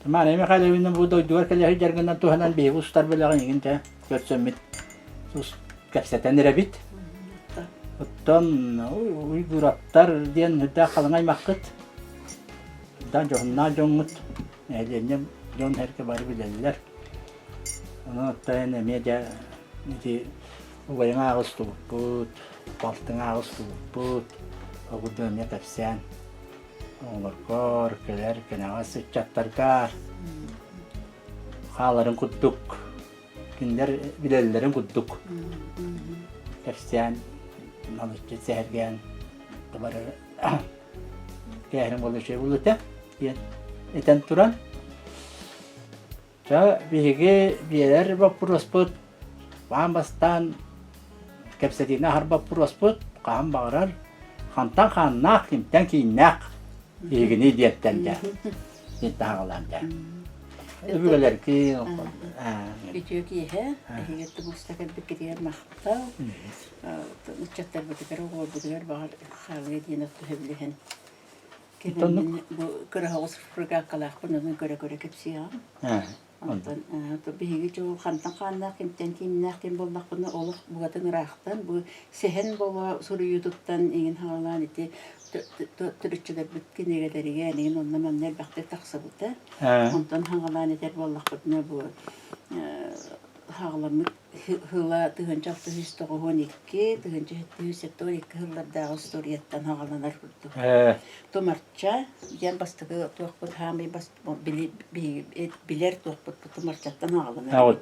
Мария Михайловна бу дойдугар кэлэ сылдьаргынан туһанан биһиги устар бэлэҕин игин те көрсөммүт кэпсэтэн эрэбит. Оттон Уйгураптар диэн үрдээх халыҥ аймаххыт, үрдээх дьоһуннаах дьоҥҥут, нэһилиэнньэ дьон эргэ бары билэллэр. Онон оттон эмиэ дьэ ити убайыҥ ааҕыс тубуппут, балтыҥ ааҕыс тубуппут, ол курдук эмиэ кэпсээн оҕолоргор, кэлэр кэнэҕэс ыччаттаргар хааларын курдук кинилэр билэллэрин курдук кэпсээн налыччы сэһэргээн бары кээһэрин буолла үчүгэй буолуо диэн этэн туран Чэ, биһиги биэрэр боппуруоспут аан бастаан кэпсэтиини аһар боппуруоспут хаһан баҕарар хантан хааннаах, кимтэн кииннээх биһигини диэттэн дьэ диэн таһаҕалаан дьэ. Өбүгэлэргин Үтүө киэһэ, эһиги тубуста кэлбиккитигэр махтал. Ыччаттарбытыгар, оҕолорбутугар баҕар хаалыа диэн оттуһа билиһэн Кэлин бу кыраһаҕыс фрегаккалаахпын онон көрө-көрө кэпсиэҕим. Онтон биһиги дьол хантан хааннаах, кимтэн кииннээх диэн буоллахпына, олох букатын ыраахтан бу сэһэн боло суруйуутуттан иҥин хаалаан ити төрүччүлэрбит кинигэлэригэр иҥин онно манна элбэхтик тахсыбыта. Онтон хаҥалаан этэр буоллахпытына бу хаҕаламмыт Һыла 1692, 1772 сыллардааҕы устуоруйаттан саҕаланар курдук. Тумарча диэн бастакы туохпут хаамый билэр туохпут Тумарчаттан саҕаланар.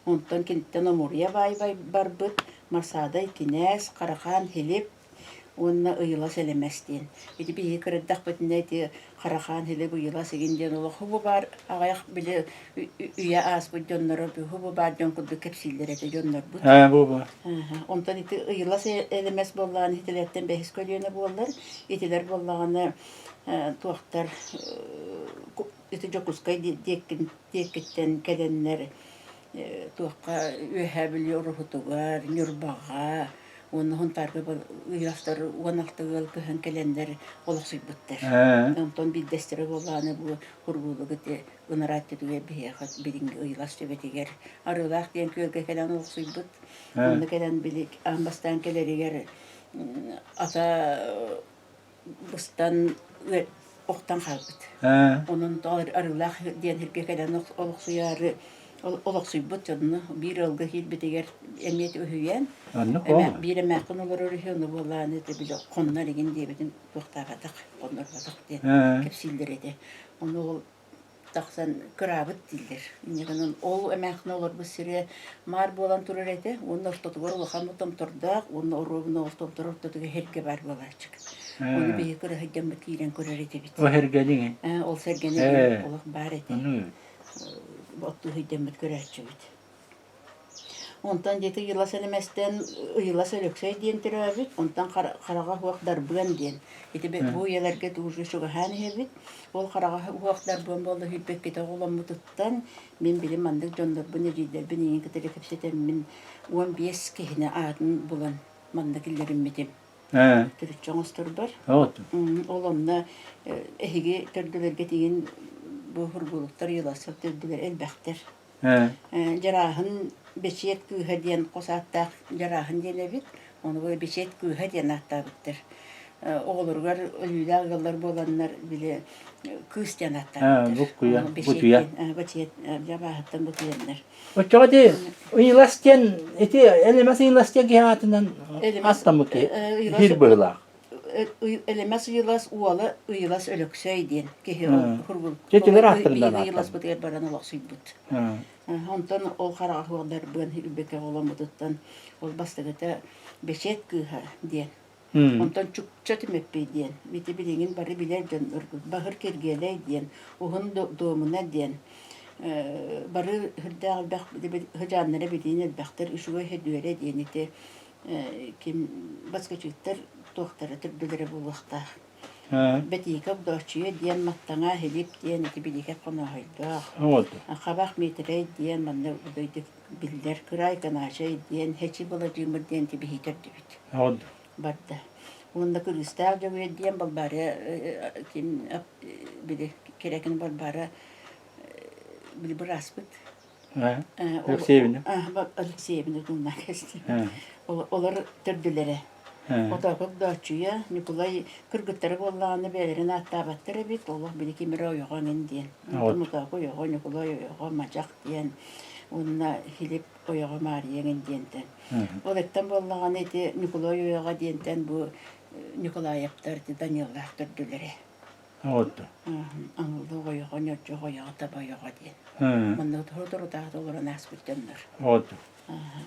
Онтон киниттэн Омуруйа баай барбыт, Марсаадай кинээс, Харахаан Хилип, уонна Ыйылас Элэмэс диэн. Ити биһиги кырырдахпытына ити Харахаан Хилип Ыйылас игин диэн олох бу баар аҕыйах били үйэ ааспыт дьонноро бу баар дьон курдук кэпсииллэр этэ дьоннорбут. Ээ бу бу. Онтон ити Ыйылас Элэмэс буоллаҕына итилэртэн бэһис көлүөнэ буоллар, итилэр буоллаҕына туохтар ити Дьокуускай диэкиттэн кэлэннэр туохха Үөһээ Бүлүү Ороһутугар, Ньурбаҕа уонна Сунтаарга ыйаахтар 16 ыал көһөн кэлэннэр олохсуйбуттар. Онтон биирдэстэрэ буоллаҕына бу Кургуулук ити ынараат түтүгэр биһиэхэ билиҥҥи Ыйылас түбэтигэр Арыылаах диэн күөлгэ кэлэн олохсуйбут. Онно кэлэн били аан бастаан кэлэригэр ата быстан охтон хаалбыт. Онон Арыылаах диэн сиргэ кэлэн олохсуйаары олохсуйбут дьонно биир ыалга киирбитигэр эмиэ үһүйээн биир эмээххин олорор үһү ону буоллаҕына ити били хоннор игин диэбитин туохтаабатах хоннорботох диэн кэпсииллэр этэ. Ону ол тахсан кыраабыт дииллэр. Инньэ гынан ол эмээххин олорбут сирэ маар буолан турар этэ уонна ортотугар улахан томтордоох уонна оруобуна ол томтор ортотугар сэргэ баар буолааччык. Ону биһиги кыра сылдьаммыт киирэн көрөр этибит. Ол сэргэни Ол сэргэни олох баар этэ. Оттуу сылдьаммыт көрөөччүбүт. Онтон диэки Ыйылас Элэмэстэн Ыйылас Өлөксөй диэн төрөөбүт, онтон Хараҕа Уох Дарбыан диэн. Ити бу үйэлэргэ уже чугаһаан иһэбит. Ол Хараҕа Уох Дарбыан буолла сүүрбэккитэ оҕоломмутуттан мин билим маннык дьоннорбун, эдьиийдэрбин иҥин кытары кэпсэтэммин 15 киһини аатын булан манна киллэриммитим. Төрүччү оҥосторбор. Ол онно эһиги төрдүлэргэ тигин бу Хургулуктар, Ыйыласов төрдүлэр элбэхтэр. Дьарааһын Бэчиэт кыыһа диэн хос ааттаах Дьарааһын диэн эбит. Ону Бэчиэт кыыһа диэн ааттаабыттар. Оҕолоругар өлүүлээх ыаллар буоланнар били кыыс диэн ааттаабыттар. Буккуйа, Бэчиэт диэн, Бэчиэт дьабааһыттан бутуйаннар. Оччоҕо ити Ыйылас диэн ити Элэмэс Ыйылас диэн киһи аатынан ааттаммыт киһи иһир быһыылаах. Элэмэс Ыйылас уола Ыйылас Өлөксөй диэн киһи ол Дьэ ааттарынан Ыйыласпытыгар баран олохсуйбут. Онтон ол хараҕа суохдарбын Илбэкэ оҕоломмутуттан ол бастакыта Бэчиэт кыыһа диэн. Онтон Чукча Түмэппий диэн. Ити билигин бары билэр дьон Баһыр Киргиэлэй диэн, Уһун Дуомуна диэн. Бары үрдээх элбэх сыдьааннара билигин элбэхтэр Үчүгэй Һөдүөрэ диэн ити ким баскычыттар туохтара төрдүлэрэ буолуохтаах. Бэтиикэ Огдооччуйа диэн Маттаҥа Хилип диэн ити Билиикэп Хонооһойдоох. Хабах Миитэрэй диэн манна дойду биллэр Кыраай Канаачай диэн Хэчи Быладьыымыр диэн ити биһи төрдүбүт. Барда. Уонна Кырыыстаах Дьөгүөр диэн Балбаара ким били Кэрэкин Балбаара. били бырааспыт Алексеевна. Алексеевна тумна кэстим. Олор төрдүлэрэ. Отоокок Огдооччуйа, Ньукулай кыргыттары буоллаҕына бэйэлэрин ааттаабаттар эбит, олох били ким эрэ ойоҕо эҥин диэн. Онтон Отоокок ойоҕо, Ньукулай ойоҕо Мадьах диэн, уонна Филипп ойоҕо Маарыйа эҥин диэнтэн. Ол эттэн буоллаҕына ити Ньукулай ойоҕо диэнтэн бу Ньукулаевтар ити Даниэллаах төрдүлэрэ. Оҕотто. Аҥылла ойоҕо, ньордьох ойоҕо, таба ойоҕо диэн. Манна соторутааҕыта олорон ааспыт дьоннор. Оҕотто.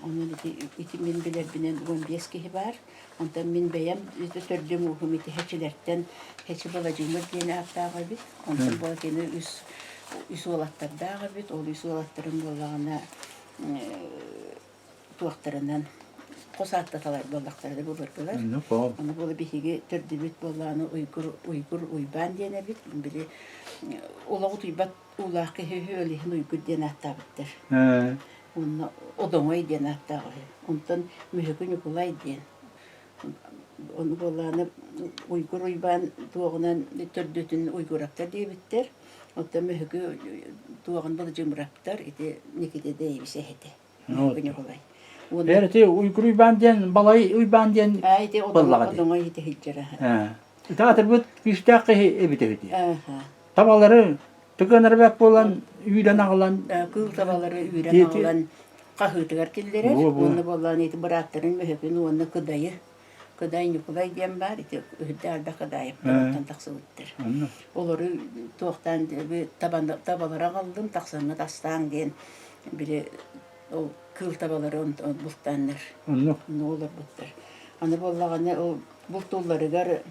Онон ити, ити мин билэрбинэн 15 киһи баар. Онтон мин бэйэм ити төрдүм ууһум ити Хэчилэртэн Хэчи Баладьыымыр диэн ааттаах эбит. Онтон буола кини үс, үс уолаттардаах эбит. Ол үс уолаттарым буоллаҕына туохтарынан хос ааттаталар буоллахтара да былыргылар. Ону буола биһиги төрдүбүт буоллаҕына Уйгур Уйгур Уйбаан диэн эбит. Били олоҕу утуйбат уулаах киһи үһү, ол иһин Уйгур диэн ааттаабыттар. Уонна Одоҥой диэн ааттаах үһү. Онтон Мүһүкү Ньукулай диэн. Ону буоллаҕына Уйгур Уйбаан туоҕунан төрдүтүн Уйгураптар диэбиттэр. Оттон Мүһүкү туоҕун Былдьымыраптар ити Никита Дэйбис эһэтэ. Ньукулай. Эр ити Уйгур Уйбаан диэн Балай Уйбаан диэн буоллаҕа дии. Одоҥой ити сылдьара. Ити аатырбыт күүстээх киһи эбит эбит. Табалары тыгынар бэт буолан үүрэн аҕалан кыыл табалары үүрэн аҕалан хаһыытыгар киллэрэр. Уонна буоллаан ити бырааттарын мөһөкүн уонна Кыдайы Кыдай Ньукулай диэн баар ити үһүрдээх элбэх Кыдаайыптарыттан тахсыбыттар. Олору туохтаан табалары аҕаллым тахсаҥҥыт астааҥ диэн били ол кыыл табалары бултааннар онно олорбуттар. Аны буоллаҕына ол бултуулларыгар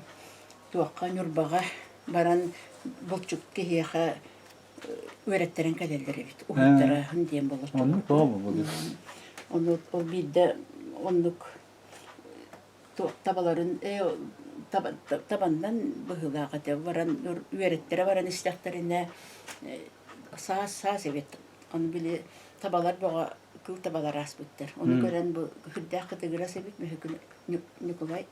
туохха Ньурбаҕа баран булчут киһиэхэ үөрэттэрэн кэлэллэр эбит. Уһуйтарааһын диэн буолар. Ону ол биирдэ оннук табаларын табаннан быһыылаах этэ. Баран үөрэттэрэ баран истэхтэринэ саас саас эбит. Ону били табалар бөҕө кыыл табалар ааспыттар. Ону көрөн бу сүрдээх кытыгырас эбит Мөһүкүн Ньукулай.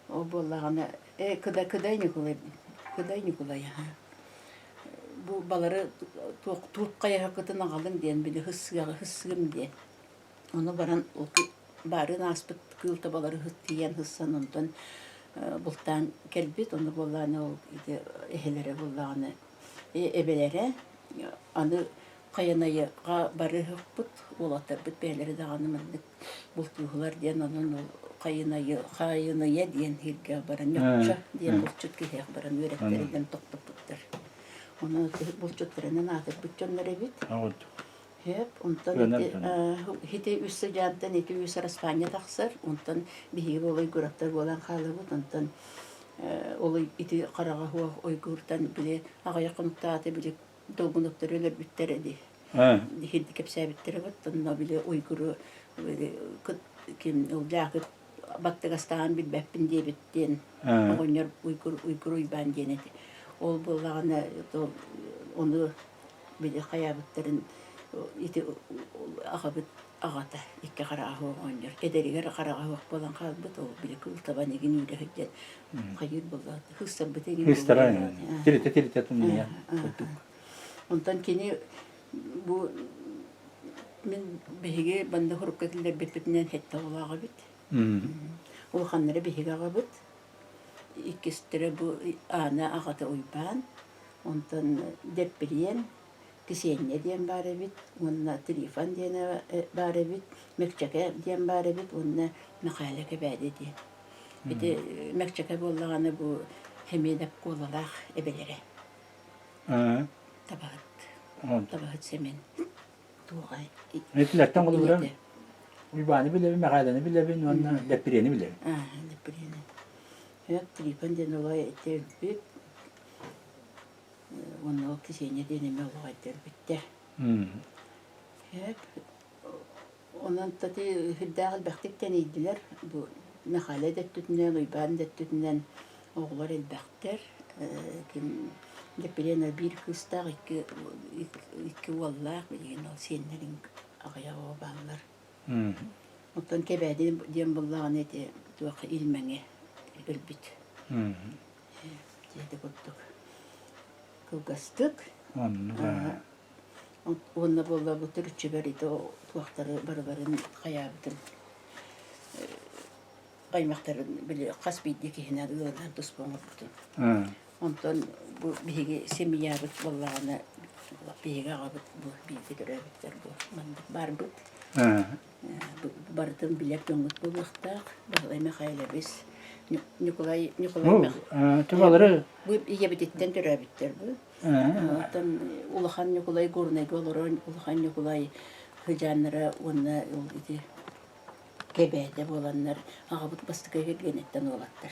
Ол буоллаҕына э Кыдай Кыдай Ньукулай Кыдай Ньукулай аһа. Бу балары туох туут хайаһакытын аҕалыҥ диэн били хыссыаҕы хыссыым диэн. Ону баран ол баарын ааспыт кыыл табалары тиийэн сыссан онтон бултаан кэлбит. Ону буоллаҕына ол ити эһэлэрэ буоллаҕына эбэлэрэ аны Хайанайга барыһыппыт уолаттарбыт бэйэлэрэ даҕаны маннык бултууһулар диэн онон ол Хайынайы Хайыныйа диэн сиргэ баран Ньохчо диэн булчут киһиэхэ баран үөрэттэринэн тохтоппуттар. Онон булчуттарынан аатырбыт дьоннор эбит. Сөп. Онтон ити ити үс сыдьаантан ити үс араспаанньа тахсар. Онтон биһиги буола уйгураптар буолан хаалабыт. Онтон ол ити хараҕа суох уйгуртан били аҕыйах хонуктаата били долгуноптары өлөрбүттэр эди. Иһирди кэпсээбиттэрэ бут. Онно били уйгуру ким ол Дьаакып баттыгастаан билбэппин диэбит диэн оҕонньор уйгур уйгур уйбаан диэн эти. Ол буоллаҕына ону били хайаабыттарын ити аҕабыт аҕата икки хараҕа суох оҕонньор эдэригэр хараҕа суох буолан хаалбыт ол били кыыл табан игин үүрэ сылдьан хайыыр буолла хыстарбыт игин Хыстара тиритэ тиритэ тумнуйа курдук онтон кини бу мин биһиги банды хурукка киллэрбиппитинэн сэттэ оҕолоох эбит улаханнара биһиги аҕабыт иккистэрэ бу Аана аҕата Уйбаан Онтон Дэппириэн, Кисиэнньэ диэн баар эбит уонна Трифон диэн баар эбит, Мэкчэкэ диэн баар эбит уонна Мэхээлэ Кэбээдэ диэн. Ити Мэкчэкэ буоллаҕына бу Хэмиэдэп Куолалаах эбэлэрэ. Табаһыт. Табаһыт Сэмэн. Туоҕай. Итилэртэн холобура Уйбааны билэбин, Мэхээлэни билэбин уонна Дэппириэни билэбин. Дэппириэни. Трифон диэн олой ити өлбүт. Уонна ол Кисиэнньэ диэн эмиэ олох өйдөрбүттэр. Сөп. Онон тати сүрдээх элбэхтик тэнийдилэр. Бу Мэхээлэ да өттүтүнэн, Уйбаан да өттүтүнэн оҕолор элбэхтэр. Ким Лэппириэн биир кыыстаах, икки, икки уоллаах, билигин ол сиэннэрин аҕыйах оҕо бааллар. Оттон Кэбээди диэн буоллаҕына ити туох Илмэҥи өлбүт. Дьиэтэ курдук кылгастык. Оннук. Уонна буолла бу төрүччүбэр ити туохтары барыларын хайаабытым аймахтарын били хас биирдии киһинэн ыалынан туспа оҥорбутум. Онтон бу биһиги семьябыт буоллаҕына биһиги аҕабыт бу бииргэ төрөөбүттэр бу маннык баарбыт. Барытын билэр дьоҥҥут буолуохтаах. Баһылай Михайлович, Ньукулай Ньукулай Тубалары бу ийэбититтэн төрөөбүттэр бу. Оттон Улахан Ньукулай Горнайга олорор Улахан Ньукулай сыдьааннара уонна ол ити кэбээтэ буоланнар аҕабыт бастакы кэргэниттэн уолаттар.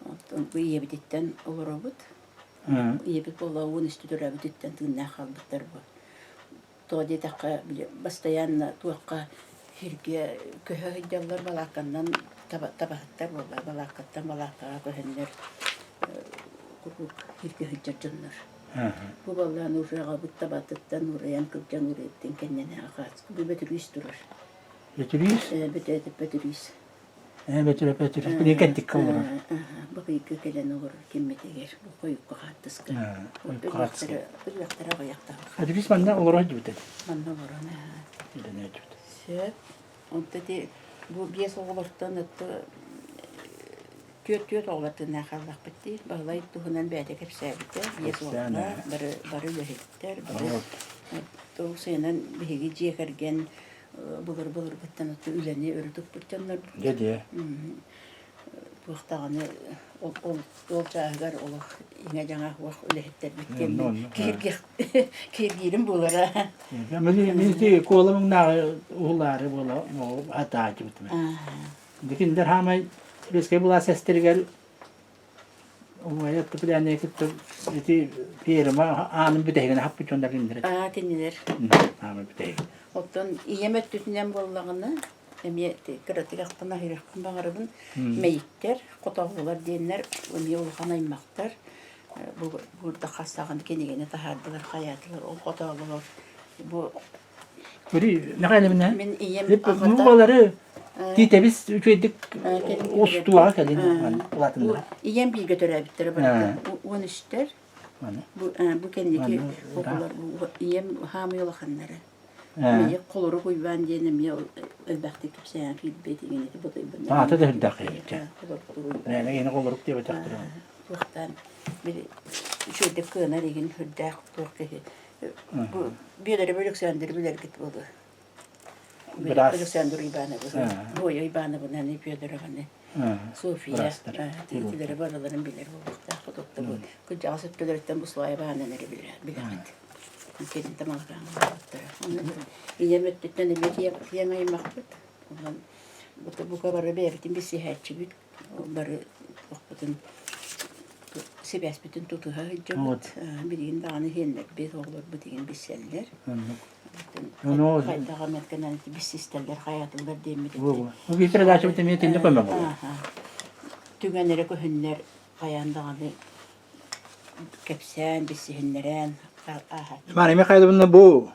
Оттон бу ийэбититтэн олоробут. Ийэбит буолла 13 төрөөбүтүттэн тыыннаах хаалбыттар бу. Тоҕо диэтэххэ, били бастайаанна туохха сиргэ көһө сылдьаллар балаакканнан табаһыттар буолла балааккаттан балааккаҕа көһөннөр куруук сиргэ сылдьар дьоннор. Бу баллаан уже аҕабыт табатыттан уурайан кырдьан уурайбытын кэннинэ бу Бөтүрүүс турар. Бөтүрүүс? Бөтөөтөп Бөтүрүүс. Бөтүрэ Бөтүрүүс били кэнтиккэ олорор. Бакыйга кэлэн олорор киммитигэр бу хойукка хааттыска. Өлүөхтэрэ аҕыйахтаах. Бөтүрүүс манна олоро сылдьыбыт Манна олорон Үлэнэ сылдьыбыт. Сөп. Онто ити бу биэс оҕолортон отто түөрт оҕолор тыыннаах хааллахпыт дии. Баһылай туһунан бэйэтэ кэпсээбитэ. Биэс уоллаах, бары бары үлэһиттэр, бары ол сайынан биһиги дьиэ кэргэн былыр-былыргыттан үлэни өрө туппут дьоннорбут. Дьэ дьэ. Туох даҕаны ол ол чааһыгар олох иҥэ-дьаҥа суох үлэһиттэрбит диэн киһиргиирим буолара. Мин ити куола муҥнааҕы уһулаары буола хатаачыбытым. Дикиндер хаамай сэбиэскэй былаас эстэригэр Умайа отступление кытта ити ферма аанын бүтэһигин хаппыт дьоннор кинилэр. Аа кинилэр. Аамын бүтэһик. Оттон ийэм өттүтүнэн буоллаҕына эмиэ кыратык ахтан аһыырахпын баҕарабын. Мэйиктэр, хотоҕулар диэннэр эмиэ улахан аймахтар бу бурда хас даҕаны кинигэни таһаардылар, хайаатылар. Ол хотоололор бу Били Михайловна, Мин ийэм бу балары тиитэбис үчүгэйдик устуаҕа кэлин улаатыннара. Ийэм бииргэ төрөөбүттэрэ барыта 13-тэр. Бу бу кэнники оҕолор ийэм хаамый улаханнара. Эмиэ Холорук Уйбаан диэн эмиэ элбэхтик кэпсээн киирбит иҥинити ботуйбун. Аата да үрдээх киһи. Мээнэ киһини холорук диэбэтэхтэрэ. Туохтаан били үчүгэйдик кыанар игин үрдээх туох киһи Бу Биэлэри Александры билэргит буолуо. Александр Ивановы, Зоя Ивановнаны, Федорованы, София итилэри барыларын билэр буолуохтаах хотутта бу кырдьаҕас өттүлэриттэн бу Слава Ивановнаны эрэ билэҕит. Кэлин тамалакаан буолбуттара. Ийэм өттүттэн эмиэ киэҥ аймахпыт. Онон бука бары бэйэбитин билсиһээччибит бары охпутун сибээспитин тутуһа сылдьабыт. Билигин даҕаны иһиэннэрбит, оҕолорбут игин билсэллэр. Хайдах эмэ гынан билсистэллэр, хайаатыллар диэммит. Бу биир передачабыт эмиэ итинник көмө буолар. Түгэн эрэ көһүннэр хайаан даҕаны кэпсээн, билсиһиннэрэн ааһар. Мария Михайловна бу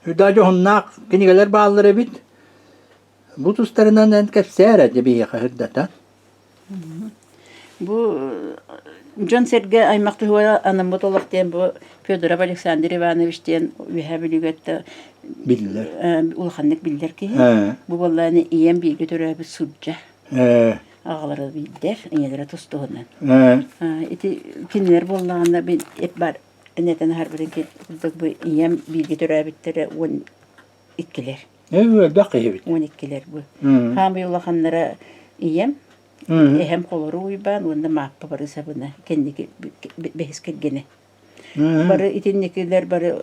үрдэ дьоһуннаах кинигэлэр бааллар эбит. Бу тустарынан эн кэпсээ эрэ дьэ биһиэхэ сырдата. Бу дьон-сэргэ аймах туһугар анаммыт олох диэн бу Федоров Александр Иванович диэн Үөһээ Бүлүүгэ биллэр улаханнык биллэр киһи. Бу буоллааны ийэм бииргэ төрөөбүт сурдьа. Аҕалара биирдэр, ийэлэрэ тус-туһунан. Ити кинилэр буоллаҕына бар энэтэн аһарбытын курдук бу ийэм бииргэ төрөөбүттэрэ 12-лэр. Элбэх киһибит. 12-лэр бу. Хаамый улаханнара ийэм, эһэм Холору Уйбаан уонна Мааппа Барысабына кэнники бэһис кэргэнэ. Бары итинникилэр бары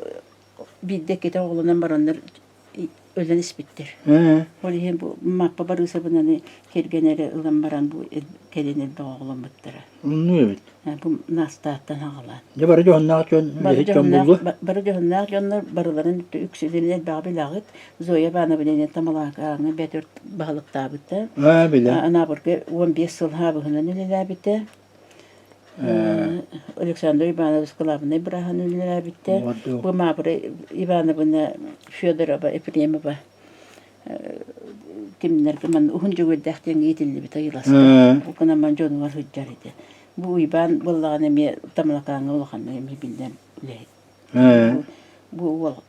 биирдэ иккитэ оҕолонон бараннар өлөн испиттэр. Ол иһин бу Мааппа Барысабынаны кэргэн эрэ ылан баран бу кэлин элбэх оҕоломмуттара. Оннук эбит. Бу Настааттан аҕалаан. Дьэ бары дьоһуннаах дьон, үлэһит дьон буллу. Бары дьоһуннаах дьоннор барыларын үксүлэрин элбэҕи билэҕит. Зоя Ивановна Тамалакааҥҥа бэт баһылыктаабыта. Аа, билэ. Анаабырга 15 сыл хаабыһынан үлэлээбитэ. Александр Иванович кылаабынай бырааһын үлэлээбитэ. Бу Мавра Ивановна Федорова Ефремова кимнэргэ манна уһун дьөгүөрдээх диэн иитиллибит ыйыласта. Ол гынан баран дьонугар сылдьар этэ. Бу Уйбаан буоллаҕына эмиэ Тамалакааҥҥа улаханнык эмиэ биллэн үлэһит. Бу уол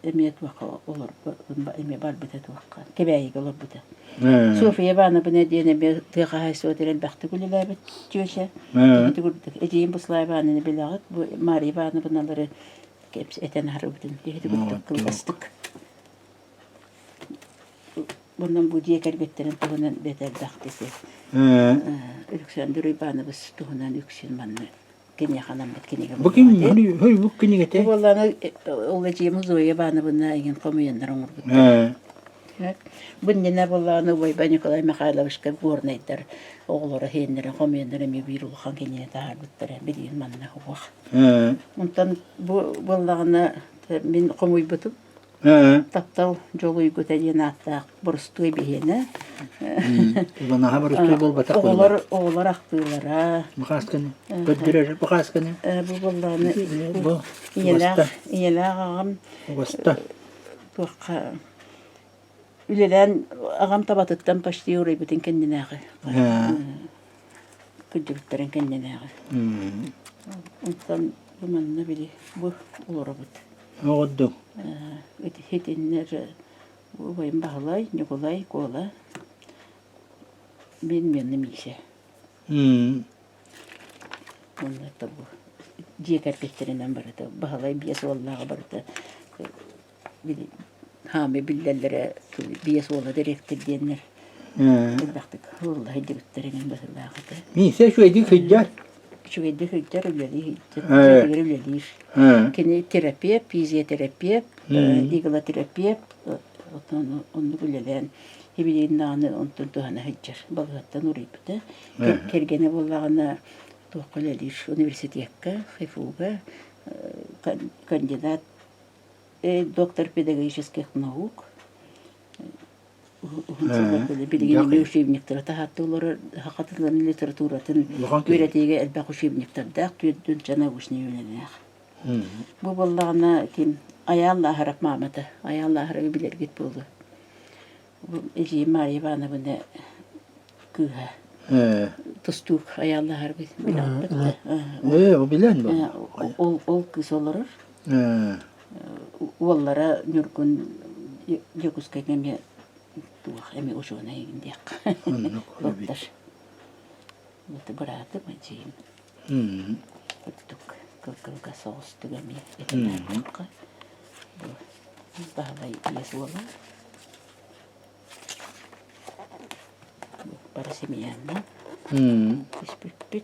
эмиэ туохха олорбут, эмиэ барбыта туохха, Кэбээйигэ олорбута. Софья Ивановна диэн эмиэ тыа хаһаайыстыбатыгар элбэхтик үлэлээбит чүөчэ. Ити курдук эдьиийим Буслаа Ивановна билэҕит, бу Мария Ивановналары этэн аһарбытын ити курдук кылгастык. Онон бу дьиэ кэргэттэрин туһунан бэт элбэх ити. Александр Иванович туһунан үксүн манна киниэхэ анаммыт кинигэ Бу ким бу кинигэтэ? Бу буоллаҕына ол эдьиийим Зоя Ивановна эҥин хомуйаннар оҥорбуттар. Бу иннинэ буоллаҕына убайба Николай Михайловичка горнайдар оҕолоро иһиэннэрэ хомуйаннар эмиэ биир улахан кинигэ таһаарбыттара билигин манна уох. Онтон бу буоллаҕына мин хомуйбутум Таптал дьолуйгута диэн ааттаах боростуой биһиэнэ. Наһаа боростуой буолбатах Оҕолор оҕолор ахтыылара. Бухаасканы. Көрдөрөр бухаасканы. Бу буоллаҕына Бу ийэлээх ийэлээх аҕам Уоста. туохха үлэлээн аҕам табатыттан почти уруйбутун кэннинээҕи. Кырдьыбыттарын кэннинээҕи. Онтон бу манна били бу олоробут. Оҕордуҥ. Итиннэр убайым Баһылай, Ньукулай, Куола, мин Миэнэ Миисэ. Уонна бу дьиэ кэргэттэринэн барыта Баһылай биэс уоллааҕа барыта били хаамыы биллэллэрэ биэс уола дириэктэр диэннэр элбэхтик уолла сылдьыбыттар эҥин быһыылаах этэ. Миисэ үчүгэйдик сылдьар. Үчүгэйдик сылдьар, үлэлии сылдьар, дьиэтигэр үлэлиир. Кини терапевт, физиотерапевт, иглотерапевт, оттон оннук үлэлээн ибилиин даҕаны онтон туһана сылдьар. Балыыһаттан уруйбута. Кэргэнэ буоллаҕына туохха үлэлиир университекка, ХИФУга кандидат доктор педагогических наук уһун сылларга билигин эмиэ учебниктары таһаатта олорор саха тылын литературатын үөрэтиигэ элбэх учебниктардаах түөртүнчэ научнай үлэлээх. Бу буоллаҕына ким Айаал Лааһарап маамата Айаал Лааһарабы билэргит буолуо. Бу эдьиийим Мария Ивановна кыыһа тустуук Айаал Лааһарабы билэҕит да? Ээ, билэн бу. Ол ол кыыс олорор. Уоллара Ньургун Дьокуускайга эмиэ туох эмиэ учуонай игин диэххэ. Доктор. Вот быраатым эдьиийим. Курдук кыл-кылга соҕустук эмиэ этэн аһардахха. Бу Баһылай биэс уола. Бары семьяннан түспүппүт.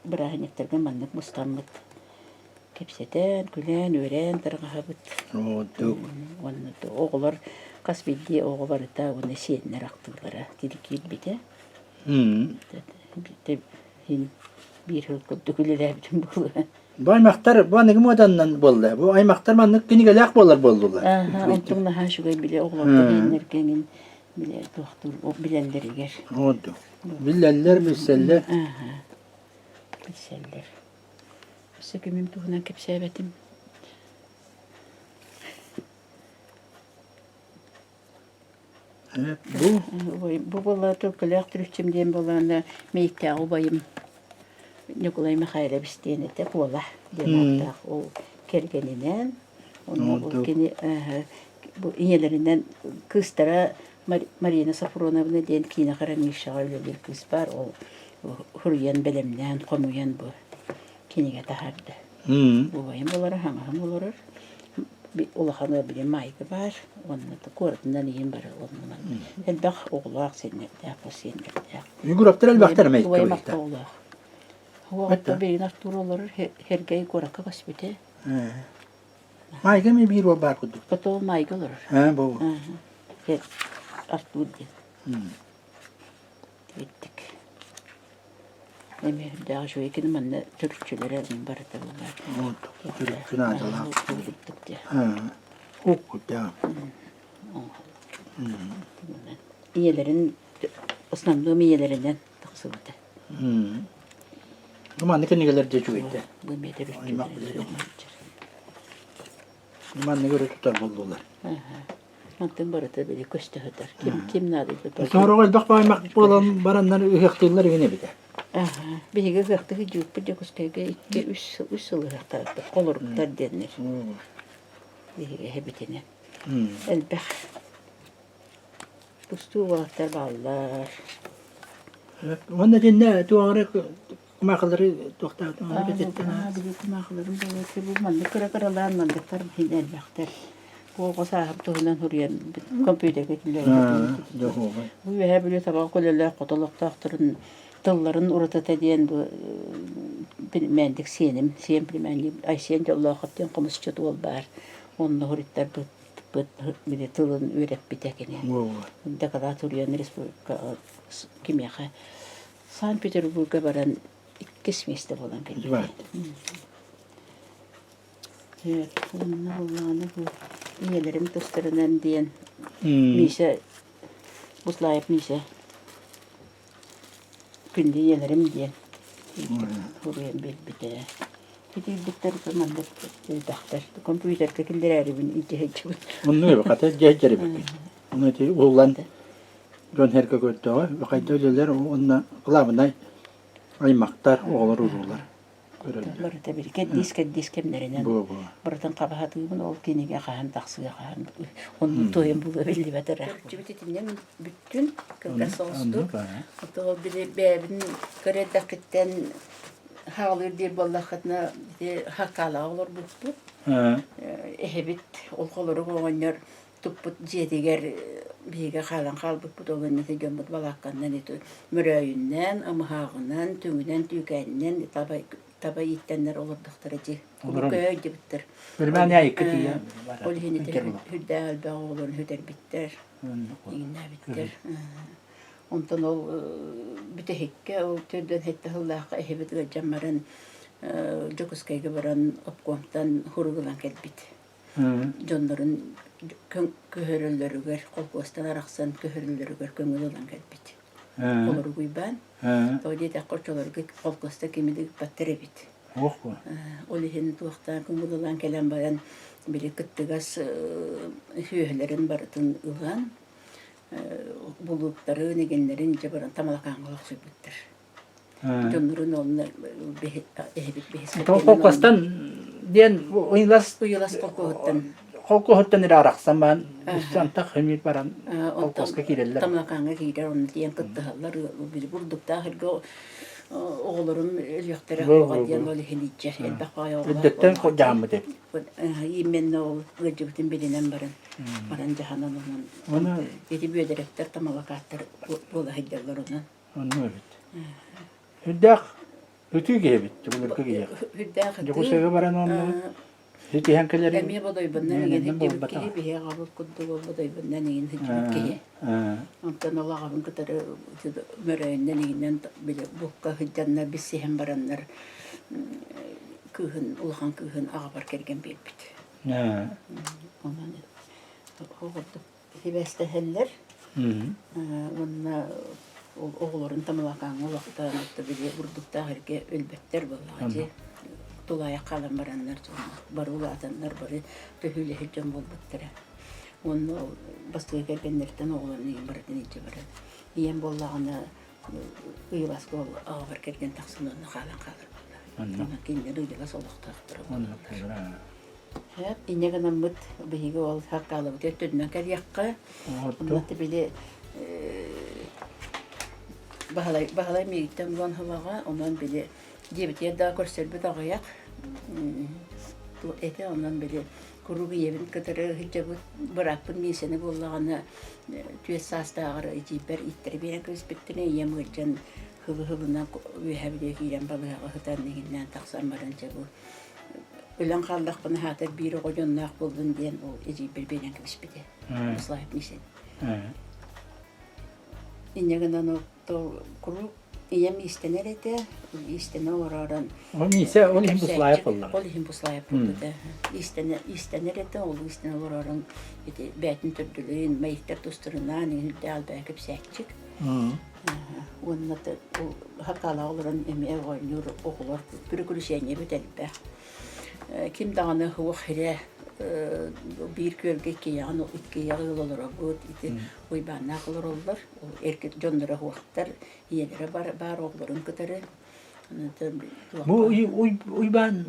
Бырааһынньыктарга маннык мустаммыт кэпсэтэн, күлэн, үөрэн тарҕаһабыт. Уонна оҕолор хас биирдии оҕо барыта уонна сиэннэр ахтыылара тили киирбитэ. Иһин биир сыл курдук үлэлээбитим буолуо. Бу аймахтар бу аныгы муоданнан буолла. Бу аймахтар маннык кинигэлээх буолар буоллулар. Ааһа, онтуҥ наһаа үчүгэй билэ оҕолорго диэннэргэ эҥин билэ туохтуур билэллэригэр. Ордук. Билэллэр, билсэллэр. Ааһа, билсэллэр. Өссө кимим туһунан кэпсээбэтим. Бу Бу буолла Төлкөлөөх Түрүччүм диэн буоллаҕына Мэйиктээҕи убайым Ньукулай Михайлович диэн этэ Куола диэн ааттаах ол кэргэнинээн онно бу кини бу ийэлэринэн кыыстара Марина Софроновна диэн киинэ хранилищеҕа үлэлиир кыыс баар ол суруйан бэлэмнээн хомуйан бу кинигэ таһаарда. Убайым олорор, хаҥаһым олорор. Улахан ыал били Майга баар уонна куоратынан ийэм бары оннунан элбэх оҕолоох сиэннэрдээх, хос сиэннэрдээх. Егоровтар элбэхтэр эмэ Убайым алта оҕолоох. Уоҕуттан билигин Артур олорор Сергей куоракка көспүтэ. Майга эмиэ биир уол баар курдук. Потом Майга олорор. Ээ, бу. Артур диэн. Иттик. Эмиэ үрдээх үчүгэй кини манна төрүччүлэрэ барыта буолар. Төрүччү наадалаах. Ийэлэрин основном ийэлэринэн тахсыбыта. Бу маннык кинигэлэр дьэ үчүгэйдэр. Бу эмиэ төрүччүлэрэ. Маннык өрө тутар буоллулар. Мантан барыта били көстө сытар. Ким, ким наадыйда Сороҕо элбэх бааймах буолан бараннар ыһыахтыыллар игин эбитэ. Аха. Биһиги ыһыахтыы дьууппут Дьокуускайга икки үс үс сыл ыһыахтаабыт. Холоруктар диэннэр. Биһиги эһэбитинэн. Элбэх тустуу уолаттар бааллар. Уонна итиннэ туох эрэ кумаахылары туохтаах бэтэттэн Били кумаахыларым буолуо бу маннык кыра-кыралаан манныктар иһин элбэхтэр. Бу оҕо сааһым туһунан суруйан компьютерга киллэрэн Бу Үөһээ Бүлүү табаҕа көлөлөөх хото олохтоохторун тылларын уратыта диэн бу племянник сиэним, сиэн племянник Айсен Дьоллоохоп диэн хомусчут уол баар. Онно суруйтарбыт били тылын үөрэппитэ кини. Дакылаат суруйан республика кимиэхэ Санкт-Петербурга баран иккис миэстэ буолан кэлбитэ. Уонна буоллаҕына бу ийэлэрим тустарынан диэн Миша Буслаев Миша Күндү ийэлэрим диэн суруйан биэрбитэ. Итийбиттэр маннык элбэхтэр. Компьютерга киллэрээрибин илдьэ сылдьыбыт. Оннук хата илдьэ сылдьар эбиккин. Ону ити уһуллан дьон сэргэ көрдөҕө, хайда үлэлэр уонна кылаабынай аймактар, оҕолор уруулар. Барыта бир кэрдиис кэрдиис кэмнэринэн барытын хабаһатыыбын ол кинигэ хаһан тахсыа хаһан оннук туойан булуо биллибэт ыраах. Төрүччүбүт итиннэн бүттүн кылгас соҕустук. Ото били бэйэбин көр эрдэххиттэн хаалыыр диир буоллаххытына ити хакаалаҕа олорбуппут. Эһэбит ол холорук оҕонньор туппут дьиэтигэр биһиги хаалан хаалбыппыт ол инники дьоммут балаакканнан ити мөрөөйүннээн, ымыһааҕынан, түҥүнэн, түүкээнинэн таба таба ииттэннэр олордохторо дии. Көһө илдьибиттэр. Ол иһин ити үрдээх элбэх оҕолорун сүтэрбиттэр, иҥнээбиттэр. Онтон ол бүтэһиккэ ол төрдүөн сэттэ сыллаахха эһэбит ыалдьан баран Дьокуускайга баран обкомтан хурук ылан кэлбит. Дьоннорун көһөрөллөрүгэр, холкуостан арахсан көһөрөллөрүгэр көҥүл ылан кэлбит. Олорук Уйбаан. Тоҕо диэтэххэ, оччолорго холкуоста кими да ыыппаттар эбит. Ол иһин туохтаан көҥүл ылан кэлэн баран, били кыттыгас сүөһүлэрин барытын ылан, булууктарын, игиннэрин дьэ баран Тамалакааҥҥа олохсуйбуттар. Дьоннорун онно эһэбит биһис Холкуостан диэн Уйлас Уйлас холкуоһуттан холкуоһуттан эрэ арахсан баран антах хэмиир баран холкуоска киирэллэр. Тамалакааҥҥа киирэр онно тиийэн кыттыһаллар били бурдуктаах эргэ оҕолорум өлүөхтэрэ суоҕа диэн ол иһин ииччэр элбэх баҕайы оҕолоох Үрдэттэн дьааммыт эбит. Именно ол ыалдьыбытын билинэн баран баран дьаһанан онон ити бүөдэрэктэр тамалакааттар буола сылдьаллар онон Оннук эбит. Үрдээх ытыы киһи эбит, былыргы киһи. Үрдээх ытыы. Дьокуускайга баран онно ситиһэн кэлэр Эмиэ бодойбуннан иҥин сылдьыбыт киһи, биһиги аҕабыт курдук ол бодойбуннан иҥин сылдьыбыт киһи. Онтон ол аҕабын кытары мөрөөйүнэн иҥинэн били булка сылдьаннар билсиһэн бараннар кыыһын, улахан кыыһын аҕабар кэргэн биэрбит. Онон оҕордук сибээстэһэллэр уонна оҕолорун Тамалакааҥҥа олохтоон отто били бурдуктаах эргэ өлбөттөр буоллаҕа дии тулаайах хаалан бараннар бары улаатаннар бары төһүүлэһит дьон буолбуттара уонна бастакы кэргэннэриттэн оҕолорун ийэм барытын илдьэ баран ийэм буоллаҕына ыйыласка ол аҕабар кэргэн тахсан онно хаалан хаалар буолла онон кинилэр ыйылас олохтоохторо буолаллар Сөп, инньэ гынаммыт биһиги ол Харкаалабыт өттүнэн кэлиэххэ. Онно били Баһылай, Баһылай миигиттэн булан ылаҕа, онон били дьиэбитигэр да көрсөрбүт аҕыйах этэ, онон били куруук ийэбин кытары сылдьабыт, бырааппын Миисэни буоллаҕына түөрт саастааҕар эдьиийбэр ииттэрэ биэрэн кэбиспиттэрэ, ийэм ыалдьан хылы-хылына үөһэ бүлүү киирэн балыыһаҕа сытан иҥиннээн тахсан баран дьэ бу Өлөн хааллахпына аһаатар биир оҕо дьонноох буоллун диэн ол эдьиийбэр биэрэн кэбиспитэ. Слайд Мисин. Инньэ гынан ол куруук ийэм иистэнэр этэ, иистэнэ олоророн Ол Миисэ ол иһин Буслаев буоллаҕа. Ол иһин Буслаев буолбута. Иистэнэ иистэнэр этэ, ол иистэнэ олоророн ити бээтин төрдүлүүн, маиктар тустарынаан иһирдээх элбэҕи кэпсээччик. Уонна хакаалаах олорон эмиэ оонньуур оҕолор приключениебит элбэх. Ким даҕаны суох сирэ биир күөлгэ иккиэйэҕин иккиэйэҕи ыал олоробут. Ити Уйбааннаах олороллор. Эргэ дьонноро суохтар, ийэлэрэ баар оҕолорун кытары. Бу Уйбаан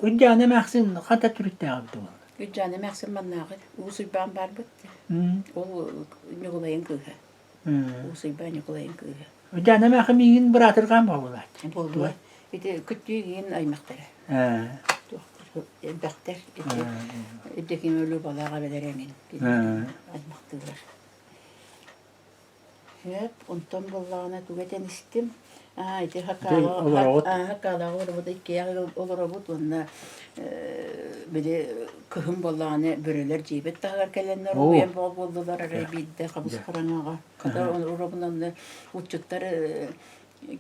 Уйдаана эмээхсин хата төрүттээҕэ эбитэ буолла? Үдьаана эмээхсин маннааҕы Уус Уйбаан баарбыт. Ол Ньукулайын кыыһа. Уус Уйбаан Ньукулайын кыыһа. Үдьаана эмээхсин миигин быраатырҕаан буолааччы. Буолуо. Ити күттүү аймахтара. Элбэхтэр. Ити Евдоким Любалаах эбэлэр эҥин аймахтыылар. Сөп, онтон буоллаҕына тугу этэн истим? Аа, ити Олороҕут. Хакаалаҕа олоробут, иккиэйэх олоробут уонна били кыһын буоллаҕына бөрөлөр дьиэбит таһыгар кэлэннэр уйан бөҕө буоллулар арай биирдэ хабыс хараҥаҕа. Хата уробун онно уччуттар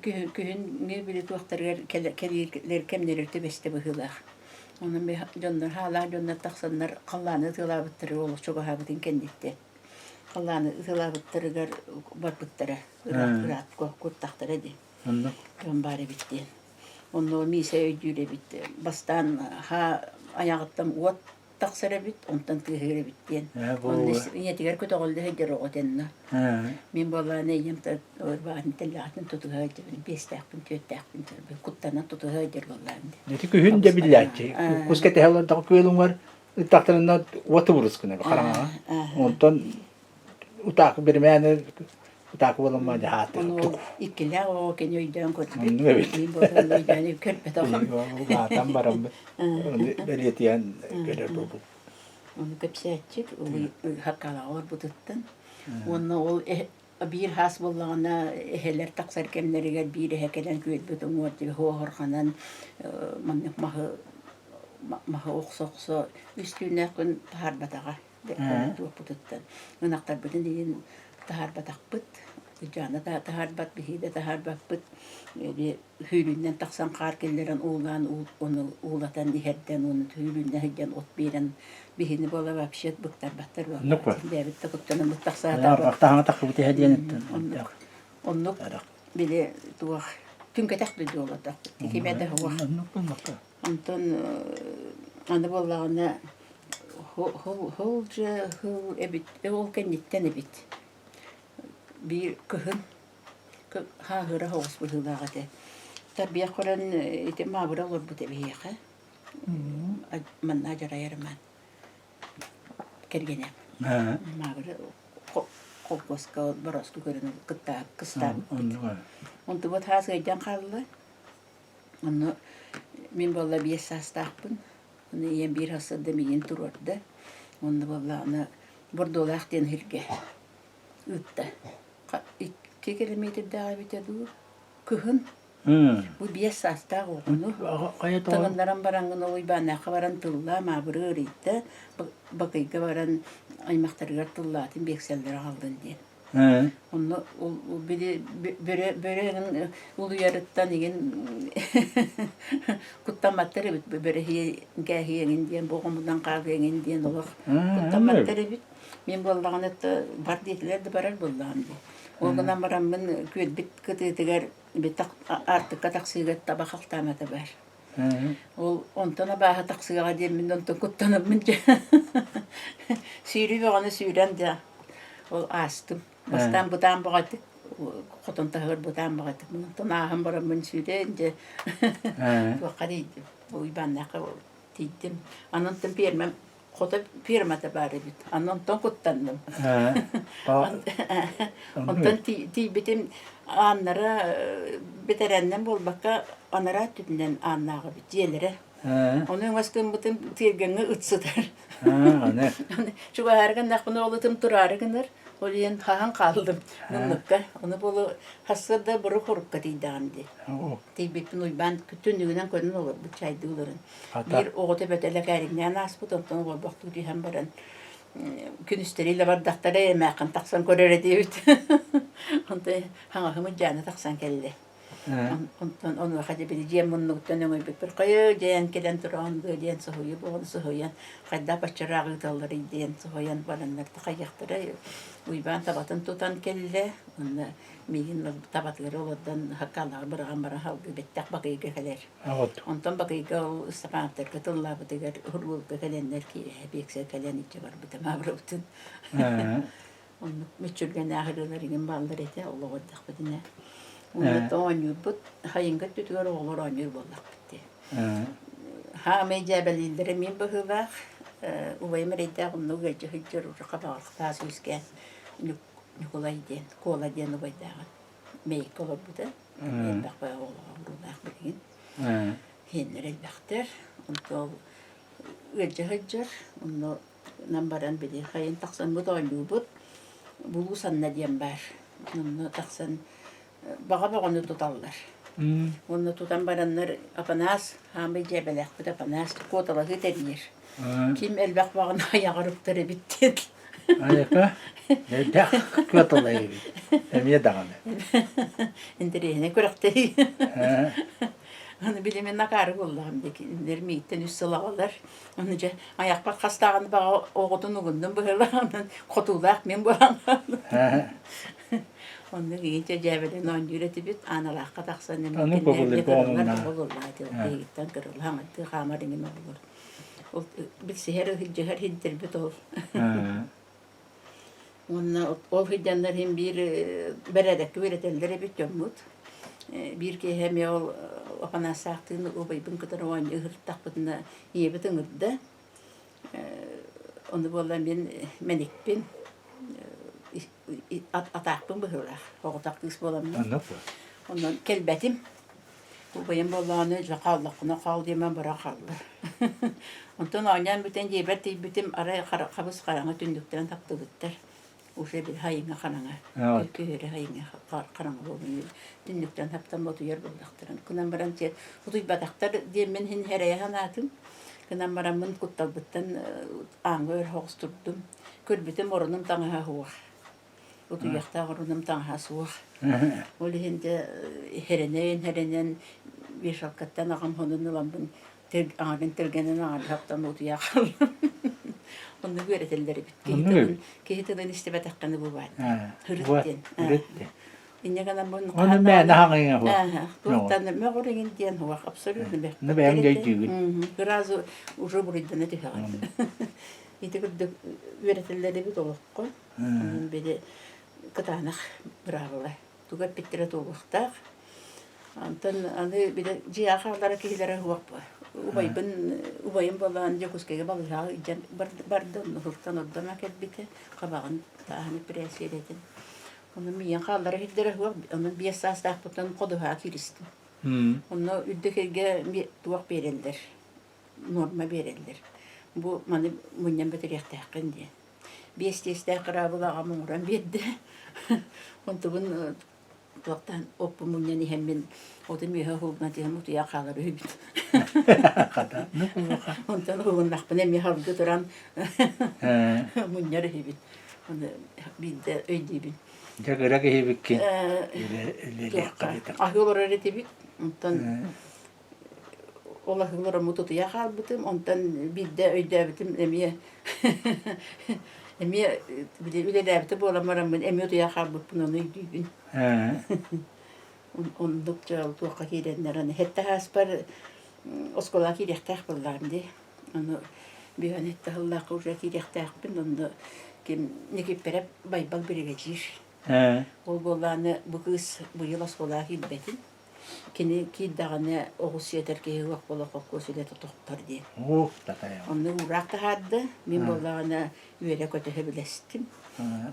күһүҥҥү били туохтарыгар кэлиилэр кэмнэригэр түбэстэ быһыылаах. Онон дьоннор хаалаах дьоннор тахсаннар халлааны ытыалаабыттара олох чугаһаабытын кэнниттэн. Халлааны ыталаабыттарыгар барбыттара, ыраат куттахтара дии. Оннук. Дьон баар эбит диэн. Онно Миисэ өйдүүр эбит. Бастаан хаа айаҕыттан уот тахсар эбит, онтон тыаһыыр эбит диэн. Онно ийэтигэр көтөҕүллэ сылдьар оҕо этэнно. Мин буоллаҕына ийэм ырбаҕатын тэллэҕитин тутуһа сылдьабын, биэстээхпин, түөртээхпин куттанан тутуһа сылдьар буоллаҕым дии. Ити күһүн дьэ биллээччи. Кус кэтэһэ олордоҕо күөл уҥар Ыттахтарына уоту бурус гынар хараҥаҕа. Онтон утаакы биримээни утаакы буолан дьаһааты. Ону иккилээх оҕо кини өйдөөн көрбүт. Оннук эбит. Мин буолан өйдөөн көрбөтөҕүм. Улаатан бараммыт. Ону бэлиэтиэн көрөр буолбут. Ону кэпсээччик хаккалаҕа олорбутуттан. Уонна ол биир хаас буоллаҕына эһэлэр тахсар кэмнэригэр биир эһэ кэлэн күөлбүт уҥуор диэки уоһурҕанан маннык маһы маһы охсо-охсо үс түүннээх күн таһаарбатаҕа туохпутуттан ынахтарбытын иһин таһаарбатахпыт Дьаана да таһаарбат биһиги да таһаарбаппыт Сүүрүүнэн тахсан хаар киллэрэн уулаан ону уулатан иһэрдэн уонна сүүрүүнэн сылдьан от биэрэн биһини буола вообще быктарбаттар Оннук бэйэбит да куттанаммыт тахсаатарбыт Ахтаһаҥа таххыбыт иһэ диэн Оннук оннук били туох түҥкэтэх дойду олордохпут кимэ да суох онтон аны буоллаҕына хол же хыл эбит ол кэнниттэн эбит биир кыһын Хааһыра соҕус быһыылаах этэ. Тарбыйах көрөн ити Маабыра олорбут эбиһиэхэ. Манна дьарайарыман кэргэнэ. Маабыра холкуоска борооску көрөн кытта кыстаабыппыт. Онтубут хаас ыйдан хаалла. Онно мин буолла биэс саастаахпын. Ону ийэм биир сарсыарда миигин туруорда. Онно буоллаҕына Бордуолаах диэн сиргэ ыытта. Икки километрдаах эбитэ дуу, кыһын бу биэс саастаах оҕону таҥыннаран бараҥҥын ол Уйбааннаахха баран тыллаа, Маабыры ыарыйда, Бакыйга баран аймахтарыгар тыллаатын, биэксэллэри аҕаллын диэн. Онно ол били бөрө бөрө эҥин улуйарыттан игин куттамматтар эбит бөрө кээһиэҥин диэн бу оҕомунан хаалыаҥын диэн олох куттамматтар эбит. Мин буоллаҕына бар диэтилэр да барар буоллаҕым дии. Ол гынан бараммын күөлбүт кытыытыгар аартыкка тахсыыга таба халтаамата баар. Ол онтон абааһы тахсыаҕа диэммин онтон куттанаммын дьэ сүүрүү бөҕөнү сүүрэн дьэ ол аастым. Бастаан бытаан баҕайытык хотон таһыгар бытаан баҕайытык онтон ааһан бараммын сүүрэн дьэ туохха тиийдим. Уйбааннаахха тиийдим. Аны онтон пиэрмэм хото фирмата баар эбит. Аны онтон куттанным. Онтон тиийбитим ааннара бэтэрээннэн буолбакка анараа өттүнэн ааннаах эбит дьиэлэрэ. Ону өҥөс гыммытым тиэргэҥҥэ ыт сытар. Чугаһаары гыннахпына ол ытым тураары гынар. Ол иһин хаһан хааллым муннукка. Ону буолу сарсыарда бурук хорукка тиийдэҕим дии. Тиийбиппин Уйбаан түннүгүнэн көрөн олорбут чайдыы олорон. Биир оҕото бөтө лэкээриҥнээн ааспыт, онтон олорбохтуу түһэн баран күнүстэри илэ бардахтара эмээххин тахсан көрөр диэбит. Онтон хаҥаһым Дьаана тахсан кэллэ. Онтон онуоха дьэ били дьиэм муннугуттан өҥөйбүппэр хайыы дьээн кэлэн тураҕын дуо диэн соһуйуу буолан соһуйан хайдах баччараах ыыталларый диэн соһуйан бараннар хайыахтара Уйбаан табатын тутан кэллэ уонна миигин табатыгар олордон хаккаалаҕа быраҕан баран салгыы бэттэх Бакыйга кэлэр. Онтон Бакыйга ол Ыстапаантарга тыллаабытыгар Уруулга кэлэннэр киэһэ биэксэр кэлэн илдьэ барбыта Маабырабытын. Оннук мүччүргэнээх ырыалар игин бааллар этэ олоҕу эрдэхпитинэ. Уонна оонньуурбут хайыҥга өттүтүгэр оҕолор оонньуур буоллахпыт дии. Хаамай дьээбэлииллэрэ мин быһыылаах. Убайым эрэйдээх оннук ыалдьа сылдьар уже хабаҕырхтаас үөскээн Ньукулай диэн, Куола диэн убайдааҕын Мэйиккэ олорбута. Элбэх баҕа оҕолоох уруулаах билигин. Сиэннэр элбэхтэр. Онто ыалдьа сылдьар. Онно нам баран били хайын тахсаммыт оонньуубут. Булуу санна диэн баар. Онно тахсан баҕа бөҕөнү туталлар. Уонна тутан бараннар Апанаас, хаамый дьээбэлээхпит Апанаас куоталаһыы тэрийэр. Ким элбэх баҕаны айаҕар уктар эбит диэн. Айака, элбэх куоталаһыы эбит. Эмиэ даҕаны. Интэриэһинэй күрэхтэһии. Аны били мин акаары буоллаҕым дии. Кинилэр миигиттэн үс сыл аҕалар. Аны дьэ айахпар хас даҕаны баҕа оҕотун угуннум быһыылаах, онон хотуулаах мин буолан хааллым. Оннук иһинчэ дьээбэлэн оонньуур этибит, Ааналаахха тахсан Аны эмиэ көҕүлүргэ кырыллар оҥунна. оҕолуллаа этэ, биһигиттэн кырылла хаҥаттыы хаамар иҥин оҕолор. Ол билсиһэр, ыһыддьыһар иһинтэрбит ол. Уонна ол сылдьаннар иһин биир бэрээдэккэ үөрэтэллэр эбит дьоммут. Биир киэһэ эмиэ ол Афанасаахтыын убайбын кытары оонньуу ыһыртахпытына ийэбит ыҥырда. Ону буолла мин мэникпин атаахпын быһыылаах, оҕотох кыыс буоламмын. Онон кэлбэтим. Убайым буоллаҕына дьэ хааллаххына хаал диэмэн баран хаалла. Онтон оонньоон бүтэн дьиэбэр тиийбитим арай хабыс хараҥа түннүктэрин таптыбыттар. Уже били хайыҥа хараҥа, күһүөрү хайыҥа хараҥа буолан түннүктэн таптан утуйар буоллахтарын. Гынан баран дьэ утуйбатахтар диэммин иһин эрэйэ санаатым. Гынан бараммын кутталбыттан ааҥҥа өр соҕус турдум. Көрбүтүм оронум таҥаһа суох. Утуйуохтаах оронум таҥаһа суох. Ол иһин дьэ хэрэнэн-хэрэнэн вешалкаттан аҕам хонун ыламмын аҥарын тэлгэнэн аҥардаһаптан утуйа хааллым. Оннук үөрэтэллэр эбит. Киһи тылын, киһи тылын истибэтэххинэ бу баар. Һырыт диэн. Һырыт диэн. Инньэ гынан бу Оны мээнэ хаҥыйа Ааһа, туохтан мөҕөр иҥин диэн хуах абсолютно бэрт. Ну бэйэҥ өйдүүгүн. Сразу уже буруйдана түһэҕин. Ити курдук үөрэтэллэр эбит олоххо. Онон били кытаанах быраабыла. Тугу эппиттэрэ туолуохтаах. Онтон аны били дьиэҕэ хааллара киһилэрэ суох убайбын убайым буолан Дьокуускайга балыыһаҕа илдьэн барда онно сылтан ордоно кэлбитэ хабаҕын тааһын эпэрээссийэлэтин Онно миигин хааллара иһирдэрэ суох, онон биэс саастаахпыттан ходуһаҕа кииристим. Онно үрдүк эргэ туох биэрэллэр, нуорма биэрэллэр. Бу маны мунньан бүтүрүөхтээххин диэн. Биэс тиэстээх кыраабыл аҕам оҥорон биэрдэ. Онтубун туохтаан оппун мунньан иһэммин отум үөһэ уһулунан түһэн утуйан хаалар үһүбүн. Онтон уһулуннахпына эмиэ халгы туран мунньар үһүбүн. Ону биирдэ өйдүүбүн. Дьэ кыра киһибиккин үлэлиэххэ Аһыы олорор этибит. Онтон ол аһыы олороммут утуйа хаалбытым. Онтон биирдэ өйдөөбүтүм эмиэ эмиэ үлэлээбитэ буолан бараммын эмиэ утуйа хаалбыппын ону өйдүүбүн. Оннук дьэ туохха киирэннэр аны сэттэ сааспар оскуолаҕа киириэхтээх буоллаҕым дии. Ону бүһэн сэттэ сыллаахха уже киириэхтээхпин онно ким Никиппэрэп Байбал биригэдьиир. Ол буоллааны бу кыыс быйыл оскуолаҕа киирбэтин. Кини киирдэҕинэ оҕус сиэтэр киһи суох буола холкуос үлэтэ тохтор диэн. Ух, татайа. Онно уураах таһаарда. Мин буоллаҕына үөрэ-көтө сөбүлэстим.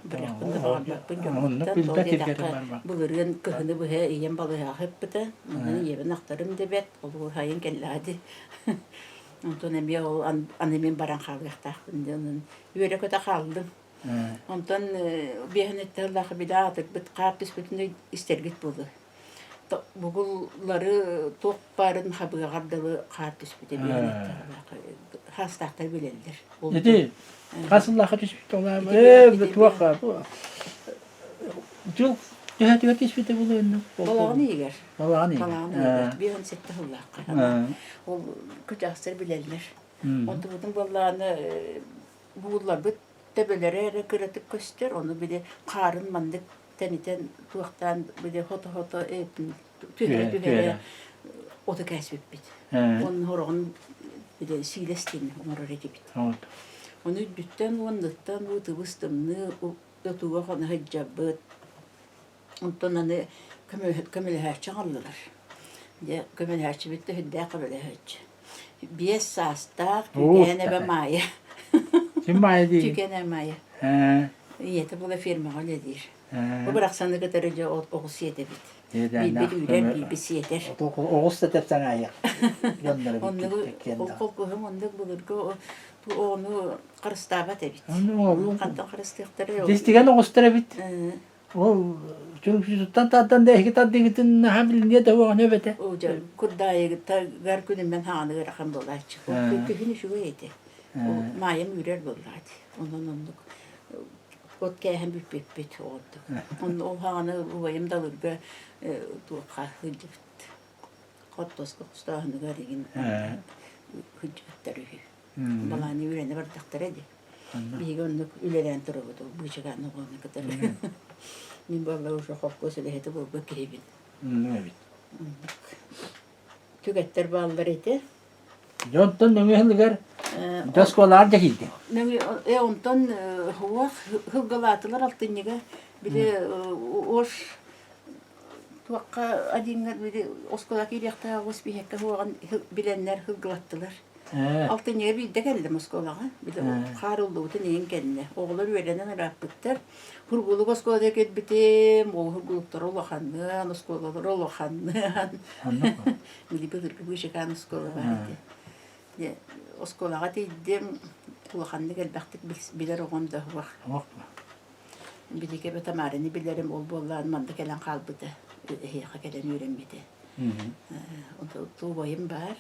Бырахпын да баҕарбаппын дьоммуттан. Тоҕо диэтэххэ, былырыын кыһыны быһа ийэм балыыһаҕа сыппыта. Онон ийэбин ахтарым да бэрт, ол сайын кэллэҕэ дии. Онтон эмиэ ол аны мин баран хаалыахтаахпын диэн онон үөрэ-көтө хааллым. Онтон биэһин эттэ сыллаах били аатырбыт хаар түспүтүн истэргит буолуо. Бугуллары туох баарын хабыаҕар дылы хаар түспүтэ биэһин эттэ сыллаах хаастаахтар билэллэр. Ити хас сыллаахха түспүт ол туох дьыл төһөтүгэр түспүтэ буолуо Балаҕан иһигэр. Балаҕан иһигэр. Балаҕан иһигэр. 57 сыллаахха. Ол кычаастар билэллэр. Онтубутун буоллаҕына буулларбыт төбөлөрө эрэ кыратык көстөр, ону били хаарын маннык тэнитэн туохтаан били хото-хото түһэрэ-түһэрэ оту кээспиппит. Онно хороҕун били сиилэс диэн оҥорор этибит. Ону үрдүттэн уонныттан уу тыбыс тымныы отууга хоно сылдьарбыт. Онтон аны көмөлөһөөччү аҕаллылар. Дьэ, көмөлөһөөччүбүт да сүрдээх көмөлөһөөччү. Биэс саастаах Күүкээн эбэ Маайа. Ким Маайа диигин? Түкэнэ Маайа. Ийэтэ була фермаҕа үлэлиир. Бу барахсаны кытары дьэ оҕус сиэтэбит. Биирбит үүрэр, биирбит сиэтэр. Оҕус да тэпсэн аайах. Дьонноро Оннугу холкуһум оннук былыргы оҕону харыстаабат эбит. Хантан харыстыахтара? Дистигэн оҕустар эбит. Ол чурумчутуттан тардан да эһиги тардыгытын наһаа билиниэ да уоҕун эбэтэ. Курдаайыгыттагар күнүмэн хааны ыарахан буолааччы. Күһүн үчүгэй этэ. Маайам үүрэр буоллаҕа Онон оннук от кээһэн бүппүппүт оҕордук. Онно ол хаҕаны убайым далырга туохха сылдьыбыт. Хортуоска хостооһунугар игин сылдьыбыттар үһү. Балааны үөрэнэ бардахтара дии. Биһиги оннук үлэлээн турабыт ол быычыкаан оҕону кытары. Мин буолла уже холкуос үлэһитэ буолбут киһибин. Эбит. Түгэттэр бааллар этэ. Дьэ онтон нөҥүө сылыгар оскуолаҕар дьэ киирдиҥ. Нөҥүө онтон уох сылгылаатылар алтынньыга били ош туохха одиҥҥа били оскуола киириэхтээх оҕус биһиэккэ суоҕун билэннэр сылгылаттылар. Алтынньыга биирдэ кэллим оскуолаҕа. Били хаар ыллыбытын иһин кэннэ. Оҕолор үөрэнэн ырааппыттар. Хургулук оскуолата кэлбитим, ол хургулуктара улаханныан, оскуолалара улаханныан. Били былыргы быычыкаан оскуола баар этэ. Дьэ, оскуолаҕа тиийдим, улаханнык элбэхтик билэр оҕом да суох. Билиги Тамараны билэрим, ол буоллаан манна кэлэн хаалбыта, эһиэхэ кэлэн үөрэммитэ. Убайым баар,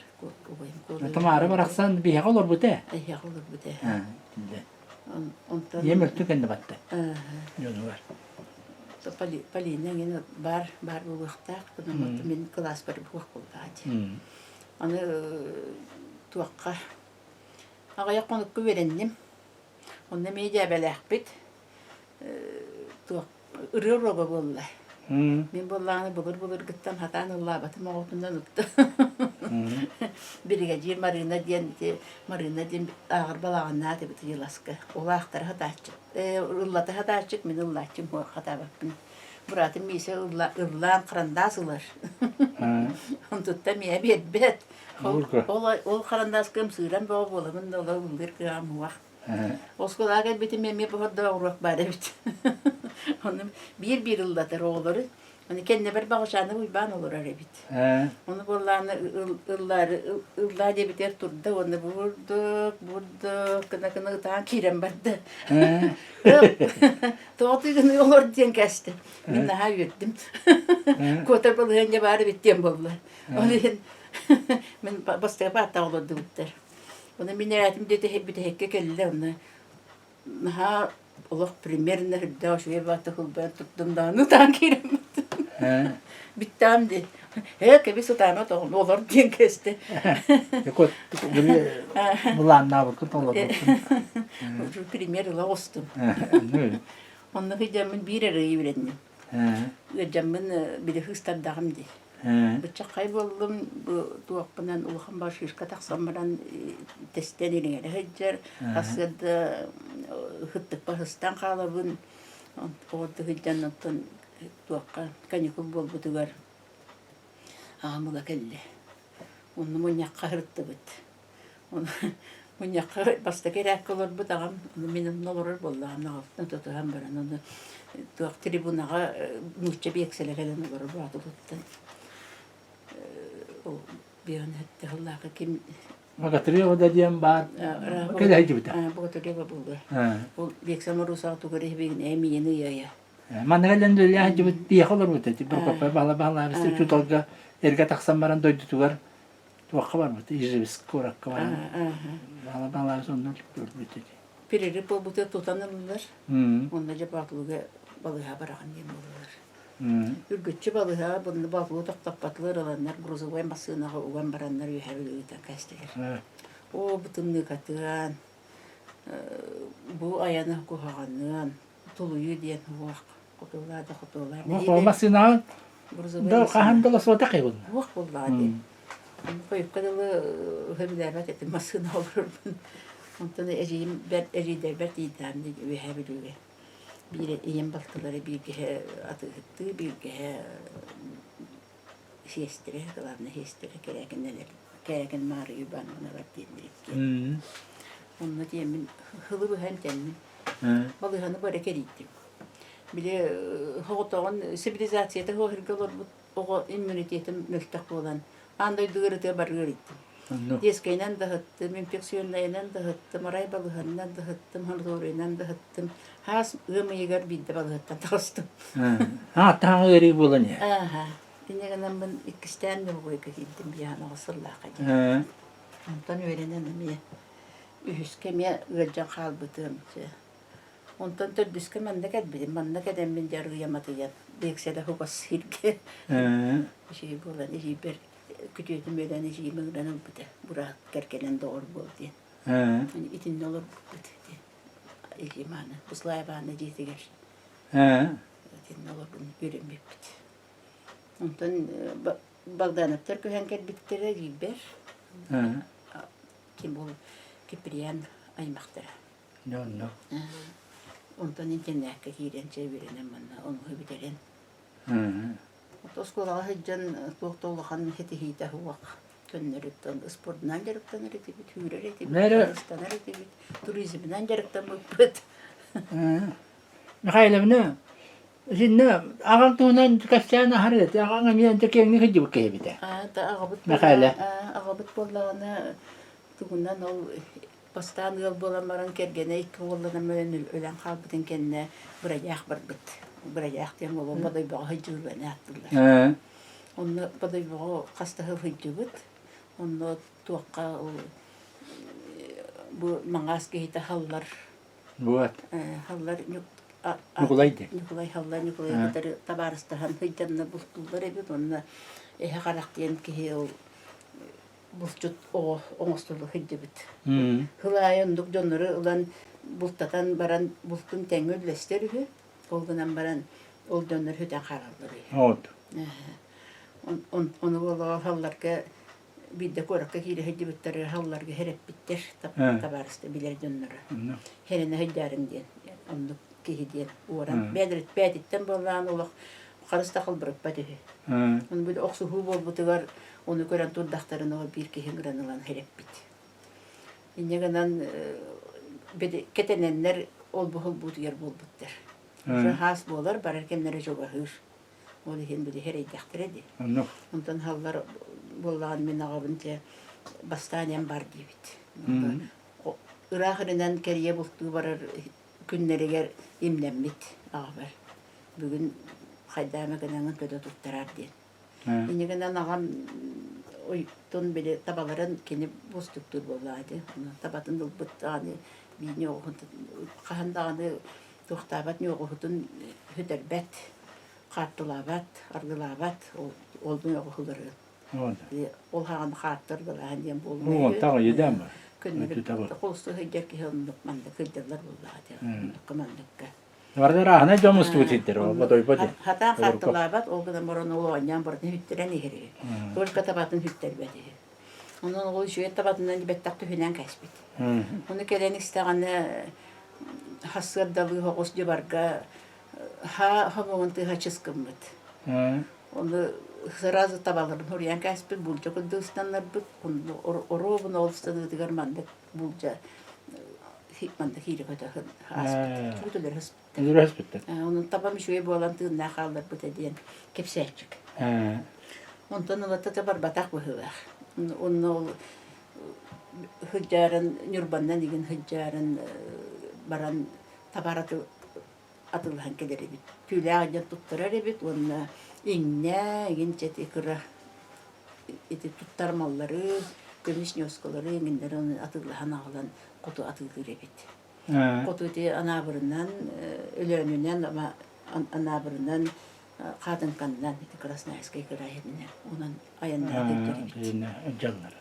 убайым Тамара барахсан биһиэхэ олорбута ээ. Эһиэхэ олорбута. Онтон Ийэм өртү кэннэ батта. Дьонугар. Полина эҥин баар баар буолуохтаах, мин кылааспар буох буоллаҕа дии. Аны туохха аҕыйах хонукка үөрэнним. Онно эмиэ дьээбэлээхпит. Туох ырыа уруога буолла. Мин буоллаҕына былыр-былыргыттан хатаан ыллаабатым оҕотунан ытта. Биригэдьиир Марыына диэн ити Марыына диэн ааҕар балаҕаннаат эбит Ыйыласка. Ол аахтара сатааччы. Ыллата сатааччык, мин ыллааччым суох хатаабаппын. Быраатым Миисэ ыллаан харандаас ылар. Онтуттан миэ биэрбэт. Ол, ол харандааска ымсыыран бөҕө буоламын да ол ыллыыр кыаҕым суох. Оскуолаҕа кэлбитим эмиэ бохордоох уруок баар эбит. Ону биир-биир ыллатар оҕолору. Аны кэннибэр Баҕачааны Уйбаан олорор эбит. Ону буоллааны ыллаары ыллаа диэбитигэр турда уонна бурдук, бурдук гына-гына ытаан киирэн барда. Тоҕо тыгыны олор диэн кээстэ. Мин наһаа үөрдүм. Куотар балаһыанньа баар эбит диэн буолла. Ол иһин мин бастакы паартаҕа олордубуттар. Ону мин эрээтим диэти бүтэһиккэ кэллэ онно наһаа олох примерно үрдээх үчүгэй баата хылбайан турдум даҕаны ытаан киирэммит. Бүттэҕим дии. Ээ кэбис ытаама тоҕо олор диэн кэстэ. Былааннаабыккын толорбуккун. Пример ыла оҕустум. Онно сылдьаммын биир эрэ ый үөрэнним. Ыалдьаммын били хыыстардаҕым дии. Быччаххай буоллум, бу туохпунан улахан башишка тахсан баран тэстэн ириҥэрэ сылдьар, сарсыарда ыһыттыкпар сыстан хаалабын. Оҕордо сылдьан оттон туохха каникул буолбутугар аҕам ыла кэллэ. Онно мунньахха сырыттыбыт. Мунньахха бастакы эрээккэ олорбут аҕам, мин онно олорор буоллаҕым, аҕабыттан тутуһан баран ону туох трибунаҕа нуучча биэксэлэ кэлэн олорор Боотулуттан ол биэҕин сэттэ сыллаахха ким Богатырева да диэн баар кэлэ сылдьыбыта. Богатырева буолуо. Ол биэксэ Морусаҕа тугу эрэ иһибигин миин ыйа-ыйа. Манна кэлэн үлэлээх сылдьыбыт биэхэ олорбут эти Прокопьев баһыла баһылаабыс учууталга эргэ тахсан баран дойдутугар Туохха барбыт? Ижевск куоракка баран. Баала-баала сонно көрбүт ити. Перерыв буолбута тутан ыллылар. Онно дьэ Боотулуга балыыһа бараҕын диэн буоллулар. Үргүччү балыыһа bunны Боотулу тохтоппотулар ыланнар грузовой массыынаҕа уган бараннар үөһэ ыытан кээстилэр. Оо бу тымныыкатыан, бу айаны куһаҕаныан, тулуйуу диэн уох хотуолаа да хотуолаа. Массыынаҕа да хаһан да лосуотах буолла. Уох буоллаҕа дии. Хойукка дылы сөбүлээбэт этим массыына олорорбун. Онтон эдьиийим бэрт эдьиийдэрбэр тиийдэҕим дии Үөһээ Бүлүүгэ. Биир ийэм балтылара бииргэһэ атыыһыттыы, бииргэһэ сиэстэрэ, главное сиэстэрэ Кэрээкин Кэрээкин Маарыйа Ивановналар диэннэр иккиэн. Онно тиэммин һылы быһа эмтэнним. Балыыһаны бары кэрийдим. Били соҕотоҕун цивилизацията суох олорбут оҕо иммунитетым мөлтөх буолан аан дойду ыарытыа бары ыарыйдым. Детскайынан да ыһыттым, инфекционнайынан да ыһыттым, арай балыыһанан да ыһыттым, санаторийынан да ыһыттым. Хаас ыам ыйыгар биирдэ балыыһаттан таҕыстым. Аа, таҥа ыарыы буолан иһэр. Ааха. Инньэ гынаммын иккистээн Ньургуйга киирдим биэһэн оҕо сыллаахха диэн. Онтон үөрэнэн эмиэ үһүскэ эмиэ ыалдьан хаалбытым. Онтон төрдүскэ манна кэлбитим. Манна кэлэммин дьарыйам атыйан лекцияда хукас сиргэ үчүгэй буолан эдьиийбэр күтүөтүм үөлээн эдьиийим ыҥыран ылбыта. Бураат кэргэнэн доҕор буол диэн. Итиннэ олорбуппут эдьиийим Аана, Буслаева Аана дьиэтигэр. Итиннэ олорбун үөрэммиппит. Онтон Богдановтар көһөн кэлбиттэрэ эдьиийбэр. Ким ол Киприан аймахтара. Онно. Онтон интэрнээккэ киирэн чэй үөрэнэн манна оҥоһу бүтэрэн. Оскуолаҕа сылдьан туох да улахан ситиһиитэ суох көннөрүттэн спордунан дьарыктанар этибит, сүүрэр этибит, ыстанар этибит, туризмынан дьарыктаммыппыт. Михайловна, итиннэ аҕаҥ туһунан кэпсээн аһарыа этэ. Аҕаҥ эмиэ ынча киэҥник сылдьыбыт киһи эбитэ. Аҕабыт Михайле. Аҕабыт буоллаҕына тугунан ол Бастаан ыал буолан баран кэргэнэ икки уолланан өлөн өлөн хаалбытын кэннэ бырайаах барбыт. Бырайаах диэн уолун Бодойбоҕо сылдьыылларын ааттыыллар. Онно Бодойбоҕо хас да сыл сылдьыбыт. Онно туохха ол бу маҥаас киһитэ Халлар Вот. Халлар Ньукулай диэн. Ньукулай Халлар Ньукулай кытары табаарыстаһан сылдьанна бултууллар эбит. Онно Эһэ Харах диэн киһи ол булчут оҕо оҥостулла сылдьыбыт. Сыл аайы оннук дьоннору ылан бултатан баран бултун тэҥҥэ үллэстэр үһү. Ол гынан баран ол дьоннор сүтэн хаалаллар үһү. Вот. Ону буоллаҕа халларга биирдэ куоракка киирэ сылдьыбыттары халларга хэрэппиттэр табаарыста билэр дьонноро. Хэрэнэ сылдьаарыҥ диэн оннук киһи диэн уоран бээтиттэн буоллаан олох харыс да халбарыппат үһү. Ону били охсуһуу буолбутугар ону көрөн турдахтарына ол биир киһи ыҥыран ылан хэрэппит. Инньэ гынан били кэтэнэннэр ол-бу холбуутугар буолбуттар. Уже хаас буолар, барар кэмнэрэ чугаһыыр. Ол иһин били хэрэйдэхтэрэ дии. Онтон халлар буоллаҕын мин аҕабын дьэ бастаан эн бар диэбит. Ыраах иринэн кэрийэ бултуу барар күннэригэр имнэммит аҕабар. Бүгүн хайдаа эмэ гынаҥын көтө туттараар диэн. Инньэ гынан аҕам оттон били табаларын кини буостуктуур буоллаҕа ити. Табатын ылбыт даҕаны биир ньуоҕуһун хаһан даҕаны туохтаабат ньуоҕуһутун сүтэрбэт, хааттылаабат, аргылаабат ол ол ньуоҕуһулары. Ол хаҕан хааттар былааһын диэн буолуо. Көннөрү холусту сылдьар киһи оннук маннык сылдьаллар буоллаҕа ити. Оннукка манныкка. Бардар ааһына дьон мустубут сирдэр ол бодойбо диэн. Хатаан хартылаабат, ол гынан баран ол оонньоон барытын сүттэрэн иһэр үһү. Только табатын сүттэрбэт үһү. Онон ол үчүгэй табатынан бэттэх түһүнэн кэспит. Ону кэлэн истэҕинэ сарсыардалыы соҕус дьыбарга хаа хомугун тыаһа чыскыммыт. Ону сразу табаларын суруйан кээспит, булдьа курдук ыстаннарбыт. Оруобуна ол ыстаныытыгар маннык булдьа маннык киирэ көтө ааспыт. Чугутулар ыспыттар. Өлөрөспүттэр. Онон табам үчүгэй буолан тыыннаах хаалларбыта диэн кэпсээччик. Онтон ылата барбатах быһыылаах. Онно ол сылдьаарын Ньурбаннан игин сылдьаарын баран табаар атыылаһан кэлэр эбит. Түүлээх дьон туттарар эбит уонна иҥнэ, игин чэти кыра ити туттар маллары, көмүс ньуоскалары иҥиннэри ону атыылаһан аҕалан хоту атыылыыр эбит. Хоту ити Анаабырынан, Өлөөнүнэн, Анаабырынан, Хаатыҥканнан, ити Красноярскай кыраайынынан онон айаннаан кэлбит эбит. Дьаллар.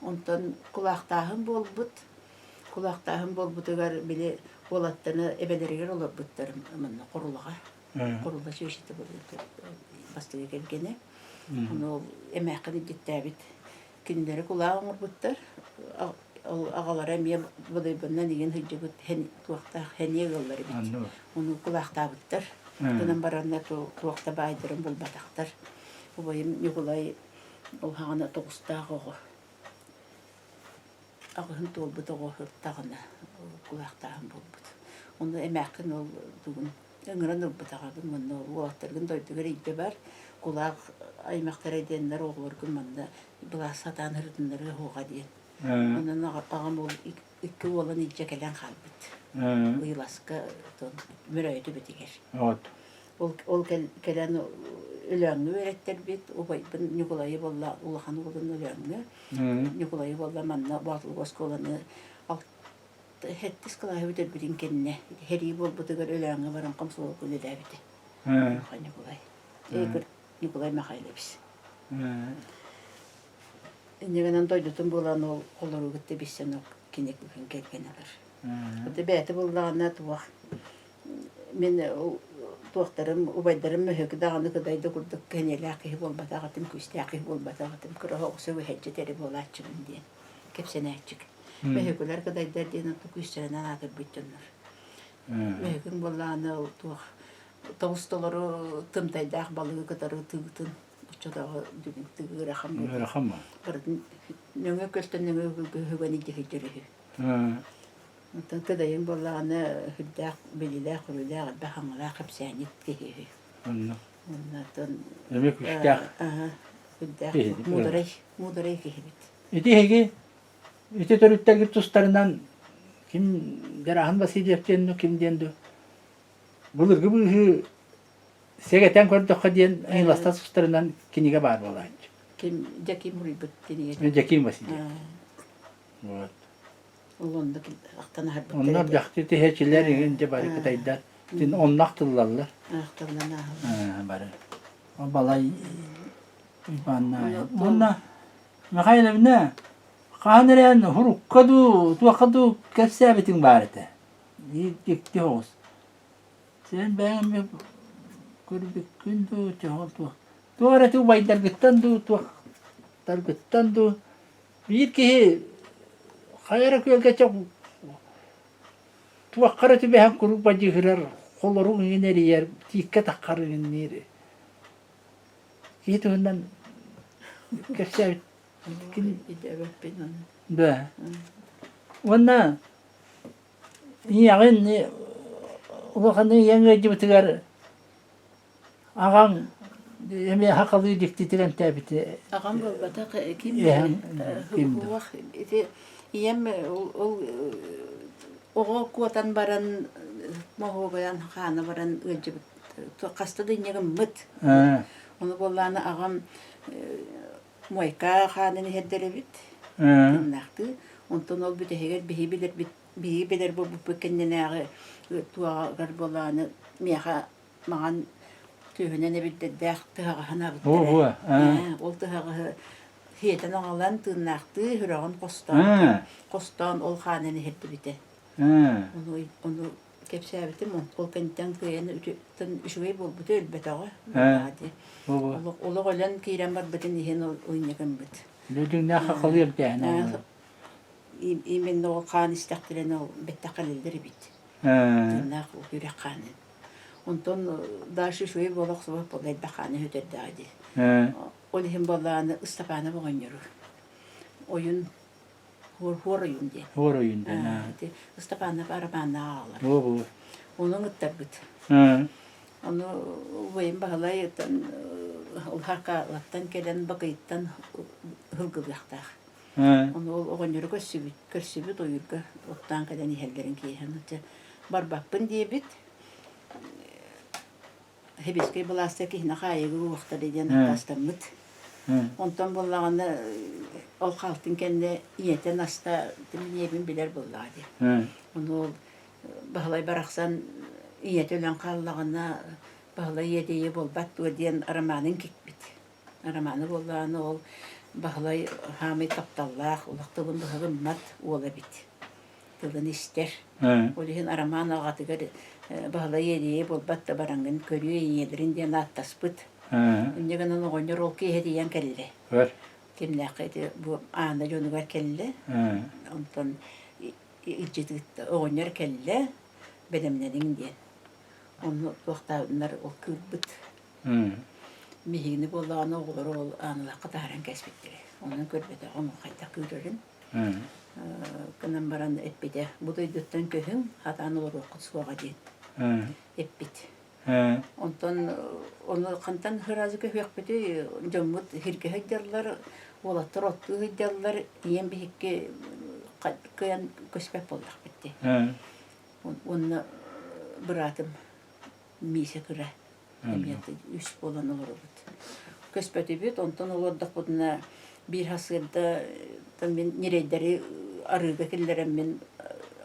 Онтон кулаахтааһын буолбут. Кулаахтааһын буолбутугар били уолаттаны эбэлэригэр олорбуттар манна Хорулаҕа. Хорула чүөчэтэ бастакы кэргэнэ. Ону ол эмээххин илдьиттээбит. Кинилэри кулаах оҥорбуттар. Ол аҕалара эмиэ бодойбоннон игин сылдьыбыт туохтаах хэниэ ыаллар эбит. Ону кулаахтаабыттар. Гынан бараннар туох да баайдарын булбатахтар. Убайым Ньукулай ол хаҕана тоҕустаах оҕо. Аҕыһын туолбут оҕо сыттаҕына кулаахтааһын буолбут. Ону эмээххин ол тугун ыҥыран ылбыт аҕабын уонна уолаттаргын дойдугар илдьэ бар, кулаах аймахтара диэннэр оҕолоргун манна былаас сатаан ырытыннарыа суоҕа диэн. Онон аҕам ол икки уолун илдьэ кэлэн хаалбыт. Ыйыласка Мөрөөйү түбэтигэр. Ол, ол кэлэн Өлөөҥҥө үөрэттэрбит, убайбын Ньукулайы буолла улахан уолун Өлөөҥҥө, Ньукулайы буолла манна Боотулуга оскуоланы сэттис кылааһы бүтэрбитин кэннэ сэрии буолбутугар Өлөөҥҥө баран комсомолга үлэлээбитэ. Ньукулай. Ньукулай Михайлович. Инньэ гынан дойдутун булан ол олоруу кытта билсэн ол кини күһүн кэргэн ылар. Ити бэйэтэ буллаҕына туох мин туохтарым убайдарым мөһөкү даҕаны кыдай да курдук кэниэлээх киһи буолбатах этим, күүстээх киһи буолбатах этим, кыра оҕус өһүһэлдьит эрэ буолааччыбын диэн кэпсэнээччик. Мөһөкүлэр кыдайдар диэн оттон күүстэринэн аатырбыт дьоннор. Мөһөкүн буоллаҕына ол туох тоҕус толору тымтайдаах балыгы кытары тыытын оччотооҕу бүгүн тыы ыарахан буолар. Ыарахан буолар. Барытын нөҥүө көстөн нөҥүө үһүгэн илдьэ сылдьар үһү. Оттон кыдайым буоллаҕына сүрдээх билиилээх-көрүүлээх, элбэх аҥалаах кэпсээнньит киһи үһү. Онно. Онно оттон Эмиэ күүстээх сүрдээх киһи. муударай, муударай киһибит. Ити эһиги ити төрүттэргит тустарынан ким Дьарааһын Васильев диэн дуу, ким диэн дуу былыргы быыһыы сэгэтэн көрдөххө диэн ыйыластар тустарынан кинигэ баар буолааччы. Ким Дьэким суруйбут кинигэтэ. Дьэким Васильев. Вот. Ол онно ахтан аһарбыттар Онно этэ. дьахты тиһэчилэр игин дьэ бары кытайдар син онно ахтыллаллар. Ахтыллан ааһаллар. Бары. Ол балай Уйбааннаайа. Уонна Михайловна хаһан эрээн хурукка дуу, туохха дуу кэпсээбитиҥ баар этэ. Биир дьикти соҕус. Сен бэйэҥ эмиэ көрбүккүн дуу, чоһол туох. Туох эрэ убайдаргыттан дуу, туохтаргыттан дуу Биир киһи хайа эрэ күөлгэ туохха эрэ түбэһэн куруук бадьыыһырар, холорук иҥин эрийэр, тииккэ таххар иҥинниир. Киһи туһунан кэпсээбит Өйдөөбөппүн ону. Да. Уонна ийэҕин улахан ийэҥ ыалдьыбытыгар Аҕаҥ эмиэ сахалыы дьиктитик эмтээбитэ. Аҕам буолбатах, ким Эһэҥ ким да? Уох ити ийэм ол оҕо куотан баран моһуогайан хаана баран ыалдьыбыт хаста да инньэ гыммыт. Ону буоллаҕына аҕам муойка хаанын иһэрдэр эбит тыыннаахтыы. Онтон ол бүтэһигэр биһи билэрбит биһиги билэр буолбуппут кэннинээҕи туоҕар буоллаҕына миэхэ маҥан түөһүнэн эбирдэрдээх тыһаҕаһын аабыттара. Ол тыһаҕаһы сиэтэн аҕалан тыыннаахтыы сүрэҕин хостоон хостоон ол хаанын иһэрдибитэ. Ону ону кэпсээбитим ол кэнниттэн кыайан үчүгэй буолбута өлбөтөҕө дии. Олох олох өлөн киирэн барбытын иһин ол инньэ гыммыт. Дьиҥнээх хахалыы эмтээһин Именно ол хаан истэхтэринэ ол бэттэх кэлэллэр эбит. Тыыннаах үрэх хаанын. Онтон дальше үчүгэй буола охсубат буолла элбэх хааны өтөрдөҕө дии. Ол иһин буоллаҕына Ыстапаанап оҕонньору ойун хуор ойун диэн. Хуор ойун диэн. Ити Ыстапаанап арамааннаах аҕалар. Буо-буо. Ону ыҥыттарбыт. Ону убайым Баһылай Улхаркалаттан кэлэн Бакыйыттан һылгылыахтаах. Ону ол оҕонньору көрсүбүт, көрсүбүт ойуурга оттоон кэлэн иһэллэрин киэһэн дьэ барбаппын диэбит. Сэбиэскэй былааска киһини хаайыыга угуохтара диэн аккаастаммыт. Онтон буоллаҕына ол хаалтын кэннэ ийэтэ Наста мин ийэбин билэр буоллаҕа дии. Ону ол Баһылай барахсан ийэтэ өлөн хааллаҕына Баһылай ийэтэ ийэ буолбат дуо диэн романын кикпит. Романы буоллаҕына ол Баһылай хаамай тапталлаах, улах тылын быһа гыммат уол эбит. Тылын истэр. Ол иһин Роман аҕатыгар Баһылай иэдэйэ буолбат да бараҥҥын көрүө ийэлэрин диэн ааттаспыт. Инньэ гынан оҕонньор ол киэһэ тиийэн кэллэ. Кимнээххэ ити бу Аана дьонугар кэллэ. Онтон илдьит ыытта. Оҕонньор кэллэ, бэлэмнэниҥ диэн. Онно туохтаабыннар ол кыырбыт. Биһигини буоллаҕына оҕолору ол Ааналаахха таһааран кээспиттэрэ. Онон көрбөтөҕүм хайдах кыырарын. Гынан баран эппитэ, бу дойдуттан көһүҥ, хатаан олоруоххут суоҕа диэн эппит. Онтон ону хантан сразу көһүөхпүтүй, дьоммут сиргэ сылдьаллар, уолаттар оттуу сылдьаллар, ийэм биһикки кыайан көспөт буоллахпыт дии. Уонна быраатым Миисэ кыра эмиэ үс буолан олоробут. Көспөтүбүт, онтон олордохпутуна биир сарсыарда мин ньирэйдэри арыыга киллэрэммин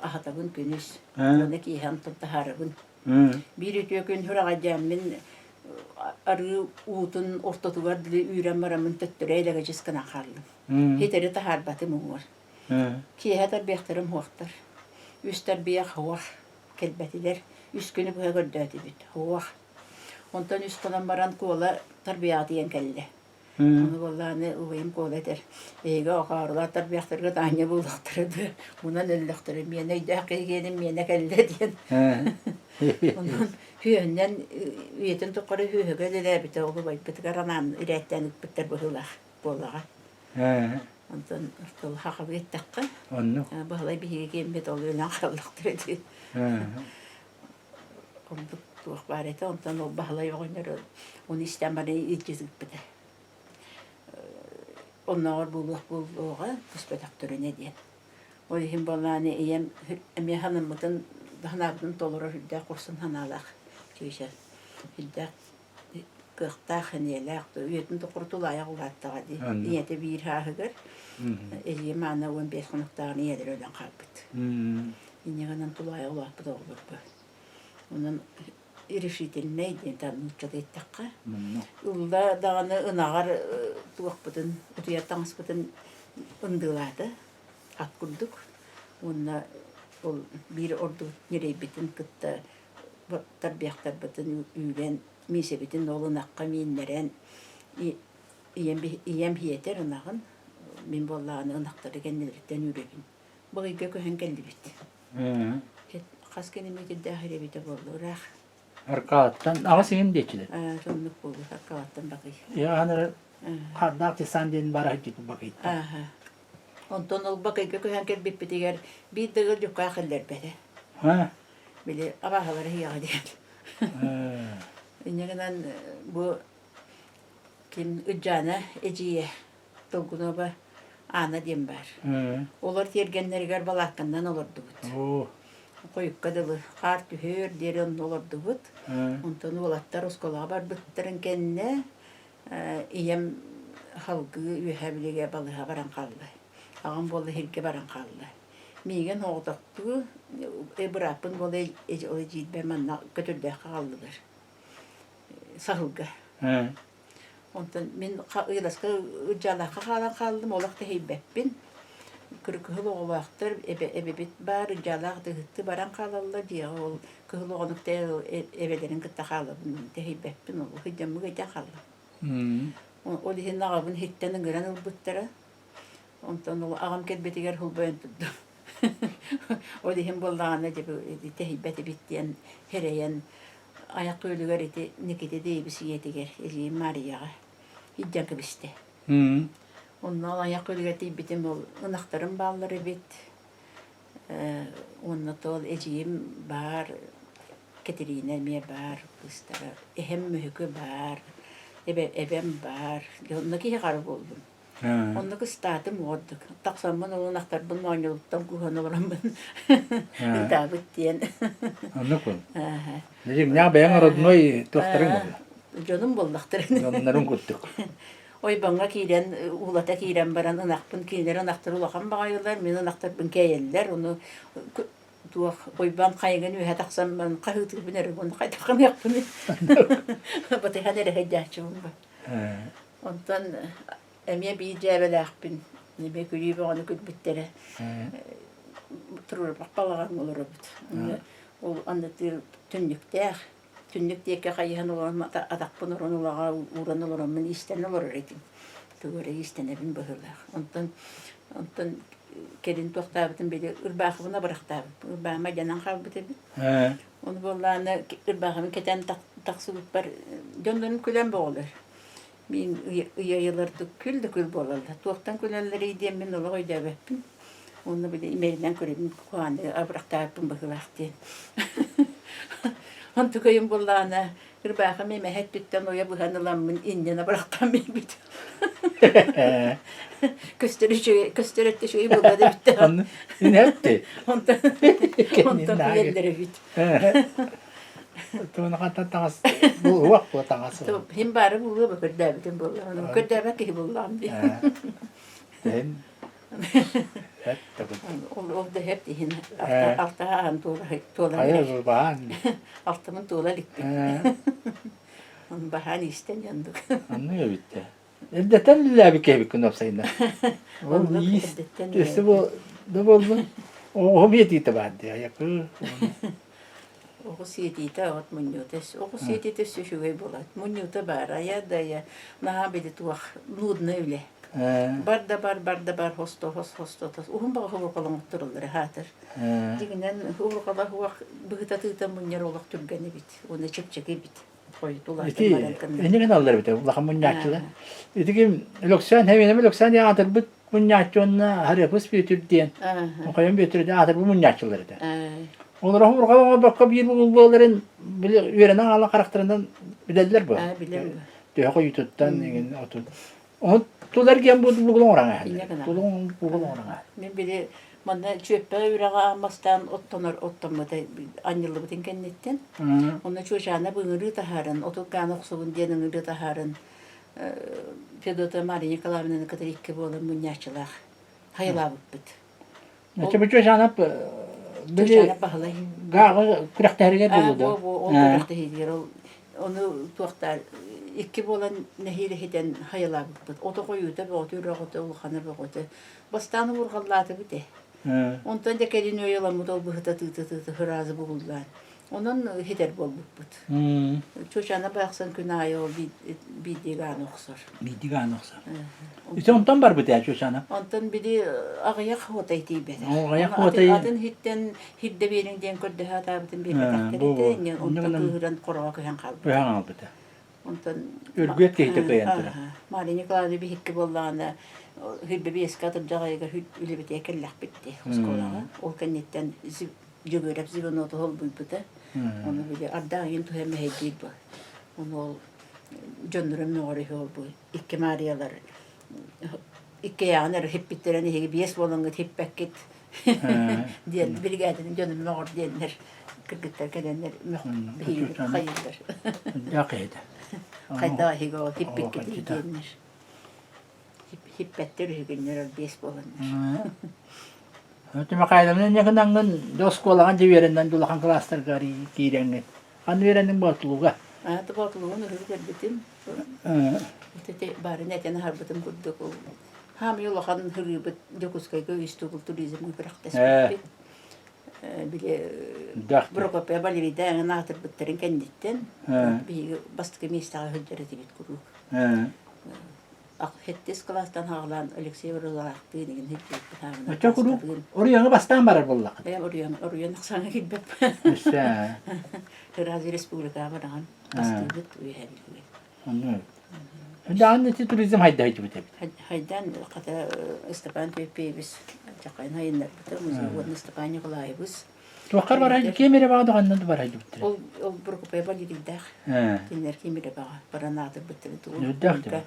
аһатабын күнүс уонна киэһэ онтон таһаарабын. Биир үтүө күн сүрэҕэлдьээммин арыы уутун ортотугар дылы үүрэн бараммын төттөрү элэгэдьис гынан хааллым. Хитэри таһаарбатым уҥуор. Киэһэ тарбыйахтарым суохтар. Үс тарбыйах суох. Кэлбэтилэр. Үс күнү быһа көрдөөтүбүт. Суох. Онтон үс хонон баран Куола тарбыйаҕа тиийэн кэллэ. Ону буоллаҕына убайым Куола этэр, эһиги окоорулар тарбыйахтарга таанньа буолуохтара дуо, мунан өллөхтөрө, миэнэ өйдөөх киһи киэнин миэнэ кэллэ диэн. Онон үөһүнэн үйэтин тухары үөһүгэ үлэлээбитэ ол убайбытыгар анаан ирээттээн ыыппыттар быһыылаах буоллаҕа. Онтон тыл хахабы эттэххэ, Баһылай биһиги киэммит ол өлөн хааллахтара дии. Оннук туох баар этэ, онтон ол Баһылай оҕонньор ону истэн баран илдьи ыыппыта. Оннооҕор буолуох буолуоҕа, түспэтэхтэринэ диэн. Ол иһин буоллаҕына ийэм эмиэ санаммытын, санаабытын толорор үрдээх хорсун санаалаах чүөчэ. Үрдээх кыахтаах, эниэлээх, үйэтин тухары тулаайах улааттаҕа дии. Ийэтэ биир сааһыгар, эдьиийим Аана 15 хонуктааҕын ийэлэрэ өлөн хаалбыт. Инньэ гынан тулаайах улааппыт оҕолорго. Онон решительнэй диэн там нууччалыы эттэххэ. Ылла даҕаны ынаҕар туохпутун, утуйар таҥаспытын ындыылаата ат курдук. Уонна ол биир ордук ньирэйбитин кытта тарбыйахтарбытын үүрэн, миисэбитин ол ынахха мииннэрэн, ийэм, ийэм иһиэтэр ынаҕын, мин буоллаҕына ынахтары кэннилэриттэн үүрэбин. Быһыйга көһөн кэллибит. Хас километрдаах эбитэ буолла ыраах. Аркааттан аҕыс иһин диэччилэр. Соннук буолуо, Аркааттан Бакый. Яханары Хардаах Тисан диэн бара сылдьыбыт Бакыйтан. Онтон ол Бакыйга көһөн кэлбиппитигэр биир да ыал дьуккаах киллэрбэтэ. Били абааһылары иһиэҕэ диэн. Инньэ гынан бу ким Ыдьаана эдьиийэ Толгунова Аана диэн баар. Олор тиэргэннэригэр балаакканнан олордубут. Хойукка дылы хаар түһүөр диэри онно олордубут. Онтон уолаттар оскуолаҕа барбыттарын кэннэ ийэм салгыы Үөһээ Бүлүүгэ балыыһа баран хаалла. Аҕам буолла иһиргэ баран хаалла. Миигин оҕотохтуу бырааппын буола ол эдьиийбэр манна Көтүрдээххэ хааллылар. Саһылга. Онтон мин ыйыласка Ырдьаалаахха хаалан хааллым, олох тэһийбэппин. Кыһыл оҕолоохтор эбэбит баар, Ырдьаалаах ыһыктыы баран хаалаллар, дьиэҕэ ол кыһыл оҕону эбэлэрин кытта хаалабын, тэһийбэппин, ол сылдьаммыт ыйдан хааллым. Ол иһин аҕабын иһиттэн ыҥыран ылбыттара. Онтон ол аҕам кэлбитигэр һулбайан турдум. Ол иһин буоллаҕына дьэ тэһийбэт эбит диэн сэрэйэн айах күөлүгэр ити Никита Дэйбис ийэтигэр эдьиийим Маарыйаҕа илдьэн кэбистэ. Онно ол айах күөлүгэр тиийбитим ол ынахтарым бааллар эбит. Уонна то ол эдьиийим баар, Кэтириинэ эмиэ баар кыыстара, эһэм Мөһүкү баар, эбэм баар. Онно киһи хара буоллум. Оннук ыстаатым уордук. Тахсаммын ол ынахтарбын моонньулуттан кууһан олороммун ытаабыт диэн. Оннук ол. Дьиҥнээх бэйэҥ родной туохтарыҥ буолла? Дьонум буоллахтар. Дьоннорун курдук. Ойбоҥҥо киирэн, уулата киирэн баран ынахпын кинилэр ынахтар улахан баҕайылар, мин ынахтарбын кээйэллэр, ону туох ойбон хайыгын үөһэ тахсан баран хаһыытыыбын эрэ уонна хайдах гыныахпыный батыһан эрэ сылдьааччыбын ба. Онтон эмиэ биир дьээбэлээхпин, эмиэ күлүү бөҕөнү күлбүттэрэ. Туруорбах балаҕаҥҥа олоробут. Ол аннытыыр түннүктээх, түннүк диэки хайыһан олорон атахпын уран улаҕа ууран олороммун иистэнэ олорор этим. Тугу эрэ иистэнэбин быһыылаах. Онтон онтон кэлин туохтаабытын били ырбаахыбын абырахтаабыппын. Ырбаахым алдьанан хаалбыт эбит. Ону буоллаҕына ырбаахыбын кэтэн тахсыбыппар дьоннорум күлэн бөҕөлөр. Мин ыйа-ыйалардык күл да күл буолаллар. Туохтан күлэллэрий диэн мин олох өйдөөбөппүн. Уонна били имэринэн көрөбүн куһаҕаны абырахтаабыппын быһыылаах диэн. Онтукайым буоллаҕына ырбаахым эмэһэ өттүттэн уйа быһан ыламмын иннин абырахтаан биэрбитим. Көстөр үчүгэй, көстөр өттө үчүгэй буолла да эбит. Онно инэпти. Онтон онтон билэллэр эбит. Туона хантан таҥас буолуох буо таҥас. Хим баары буолуо ба көрдөөбүтүм буоллаҕына. Көрдөөбөт киһи буоллаҕым дии. Тэн Ол ол да хэп иһин алтаһаан туола туола Хайа баан. Алтамын туола иликпин. Оны баһаан истэн яндык. Анны эбитте. Эрдэтен үллээбит киһибиккин уопсайынан. Ол иис өссө бу да буоллун. Оҕо биэтиитэ баар дии айакы. Оҕо сиэтиитэ от мунньуута оҕо сиэтиитэ өссө үчүгэй буолар. Мунньуута баар айа да айа наһаа били туох нудная үлэ. Бар да бар, бар да бар, хосто хос хосто тос. Уһун баҕа хобурҕалаҥыттырыллар хаатыр. Дьиҥинэн хобурҕала хуах быһыта тыыта мунньар олох түргэн эбит уонна чэпчэки эбит. Хойут улаатан баран кынна. Ини гыналлар эбит улахан мунньааччылар. Ити ким Өлөксөөн Хэмиэнэм Өлөксөөн диэн аатырбыт мунньааччы уонна Харыапыс Бүөтүр диэн Хойон Бүөтүр диэн аатырбыт мунньааччылар этэ. Олор хобурҕала оҥорбокко биир буоларын били үөрэнэн хаалан харахтарынан билэллэр бу. Төһө хойутуттан игин отун. Ону тулар диэн бу бугул оҥорон аһаллар. Тулун бугул оҥорон аһаллар. Мин били манна Чүөппэ үрэҕэ аан бастаан оттонор оттоммута анньыллыбытын кэнниттэн. Онно Чуочаана ыҥырыы таһааран, отут гааны охсубун диэн ыҥырыы таһааран Федота Мария Николаевнаны кытары икки буолан мунньааччылаах хайалаабыппыт. Оччо бу Чуочаанап били Чуочаанап Баһылай. гааҕы күрэхтэһэригэр Аа, буолуо дуо? бу бу ол күрэхтэһиитигэр ол ону туохтаар икки буолан нэһиилэ ситэн хайалаабыппыт. Ото хойуута бөҕөтө, үрэҕитэ улахана бөҕөтө. Бастаан уурҕаллаатыбыт ээ. Онтон дьэ кэлин өй ыламмыт ол быһыта тыыта-тыыта ыраазы бугуллаан. Онон хитэр буолбуппут. Чучана барахсан күн аайы ол биирдии гааны охсор. Биирдии гааны охсор. Ити онтон барбыт ээ Чучана? Онтон били аҕыйах хуотай тиийбэтэх. Аҕыйах хуотай. Атын хиттэн хирдэ биэриҥ диэн көрдөһө атаабытын биэрбэтэхтэр этэ. Онтон кыыһыран хороҕо көһөн хаалбыта. Көһөн хаалбыта. Онтон Өргүөт киһитэ кыайан турар. Мария Николаевна биһикки буоллаҕына хүрбэ биэскэ атырдьах ыйыгар үлэбитигэр кэллэхпит дии оскуолаҕа. Ол кэнниттэн Дьөгүөрэп звеноту холбуйбута. Ону били ардаах иин туһа мэһэйдиир бу. Ону ол дьоннорун мөҕөр үһү ол бу икки Маарыйалар иккиэйэҕин эрэ хиппиттэрин эһиги биэс буолаҥҥыт хиппэккит диэн биригээдэтин дьонун мөҕөр диэннэр кыргыттар кэлэннэр биһиги хайыыллар. Дьаах киһитэ. Хайдах эһиги ол хиппиккит диэннэр. Хиппэттэр үһүгүннэр ол биэс буоланнар. Михайловна инньэ гынаҥҥын дьэ оскуолаҕа дьэ үөрэнэн улахан кылаастарга киирэҥҥин. Ханна үөрэнниҥ Боотулууга? Аата Боотулуугун уһугу көрбүтүм. Ити баарын этэн аһарбытым курдук хаамый улахан һырыыбыт Дьокуускайга үс тугул туризмҥа күрэхтэспиппит. Били Прокопия Валерийда эҥин аатырбыттарын кэнниттэн биһиги бастакы миэстэҕэ сылдьар этибит куруук. Сэттис кылаастан саҕалаан Алексей Варваровтыын игин сылдьыбыппыт аабынан Оччо куруук Оруйаҥа бастаан барар буоллаххыт. Бэйэм Оруйан Оруйан ахсааҥҥа киирбэппин. Өссө Ыраас республикаҕа бараҕын бастыыбыт үөһээ Бүлүүгэ. Онно Даҕаны ити туризм хайда сылдьыбыт эбит. Хайдан хата Степан Пепеевич дьахайын хайыннарбыта музей уонна Степан Николаевич Туоххар барай кемере баҕа даҕанна да барай дибиттэр. Ол ол Прокопьева Валерийдаах кинилэр кемере баҕа баран аатырбыттарын тугу Үрдээх Ольга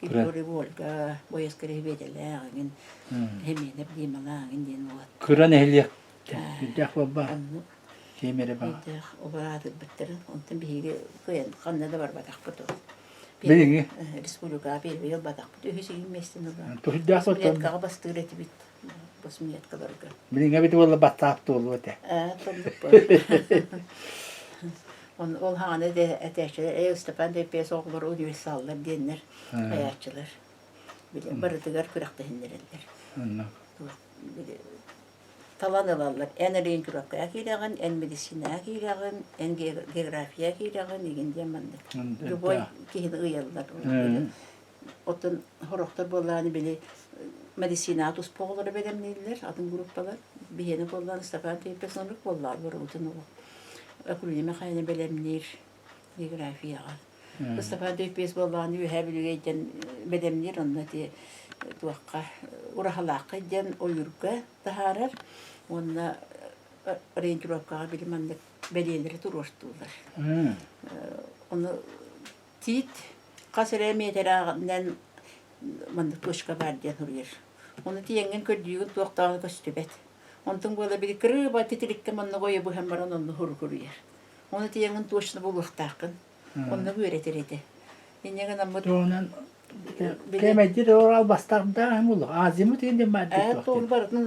Григорий Ольга Бояска Реведэлээх эҥин Хеменев Дималаах эҥин диэн уолаттар. Кыра нэһилиэк үрдээх буолба кемере баҕа. Үрдээх олор аатырбыттарын онтон биһиги кыайан ханна да барбатахпыт ол. Билиҥҥи Республикаҕа первый ылбатахпыт үһүс игин миэстэни ылан. Үрдээх Восьмилеткаҕа бастыыр этибит восьмилеткаларга. Билиҥҥи эбит буолла баттаап туолуо этэ. Ол хаҕана этээччилэр ээ Ыстапаан Дэппиэс оҕолор универсаллар диэннэр хайааччылар били барытыгар күрэхтэһиннэрэллэр. Били талан ылаллар. Эн ориентировкаҕа киирэҕин, эн медицинэҕэ киирэҕин, эн географияҕа киирэҕин игин диэн маннык. Любой киһини ыйаллар. Оттон сорохтор буоллаҕына били мэдиссиинэҕэ туспа оҕолору бэлэмнииллэр, атын группалар. Биһиэнэ буоллаҕына Степан Филиппович оннук буоллаҕа барыбытын оҕо. Акулина Михайловна бэлэмниир географияҕа. Степан Филиппович буоллаҕына Үөһээ Бүлүүгэ илдьэн бэлэмниир онно ити. туохха Ураһалаахха диэн ойуурга таһаарар уонна ориентировкаҕа били маннык бэлиэлэри туруортууллар. Ону тиит хас эрэ миэтэрээҕинэн маннык точка баар диэн суруйар. Ону тиийэҥҥин көрдүүгүн туох даҕаны көстүбэт. Онтон буола били кырыыба титириккэ маннык ойо быһан баран онно суруйар. Ону тиийэҥҥин точно булуохтааххын. Онно үөрэтэр этэ. Инньэ гынаммыт Туһунан кээмэйдиир албастардаах буолуох. Азимут диэн баар Ээ, тугун барытын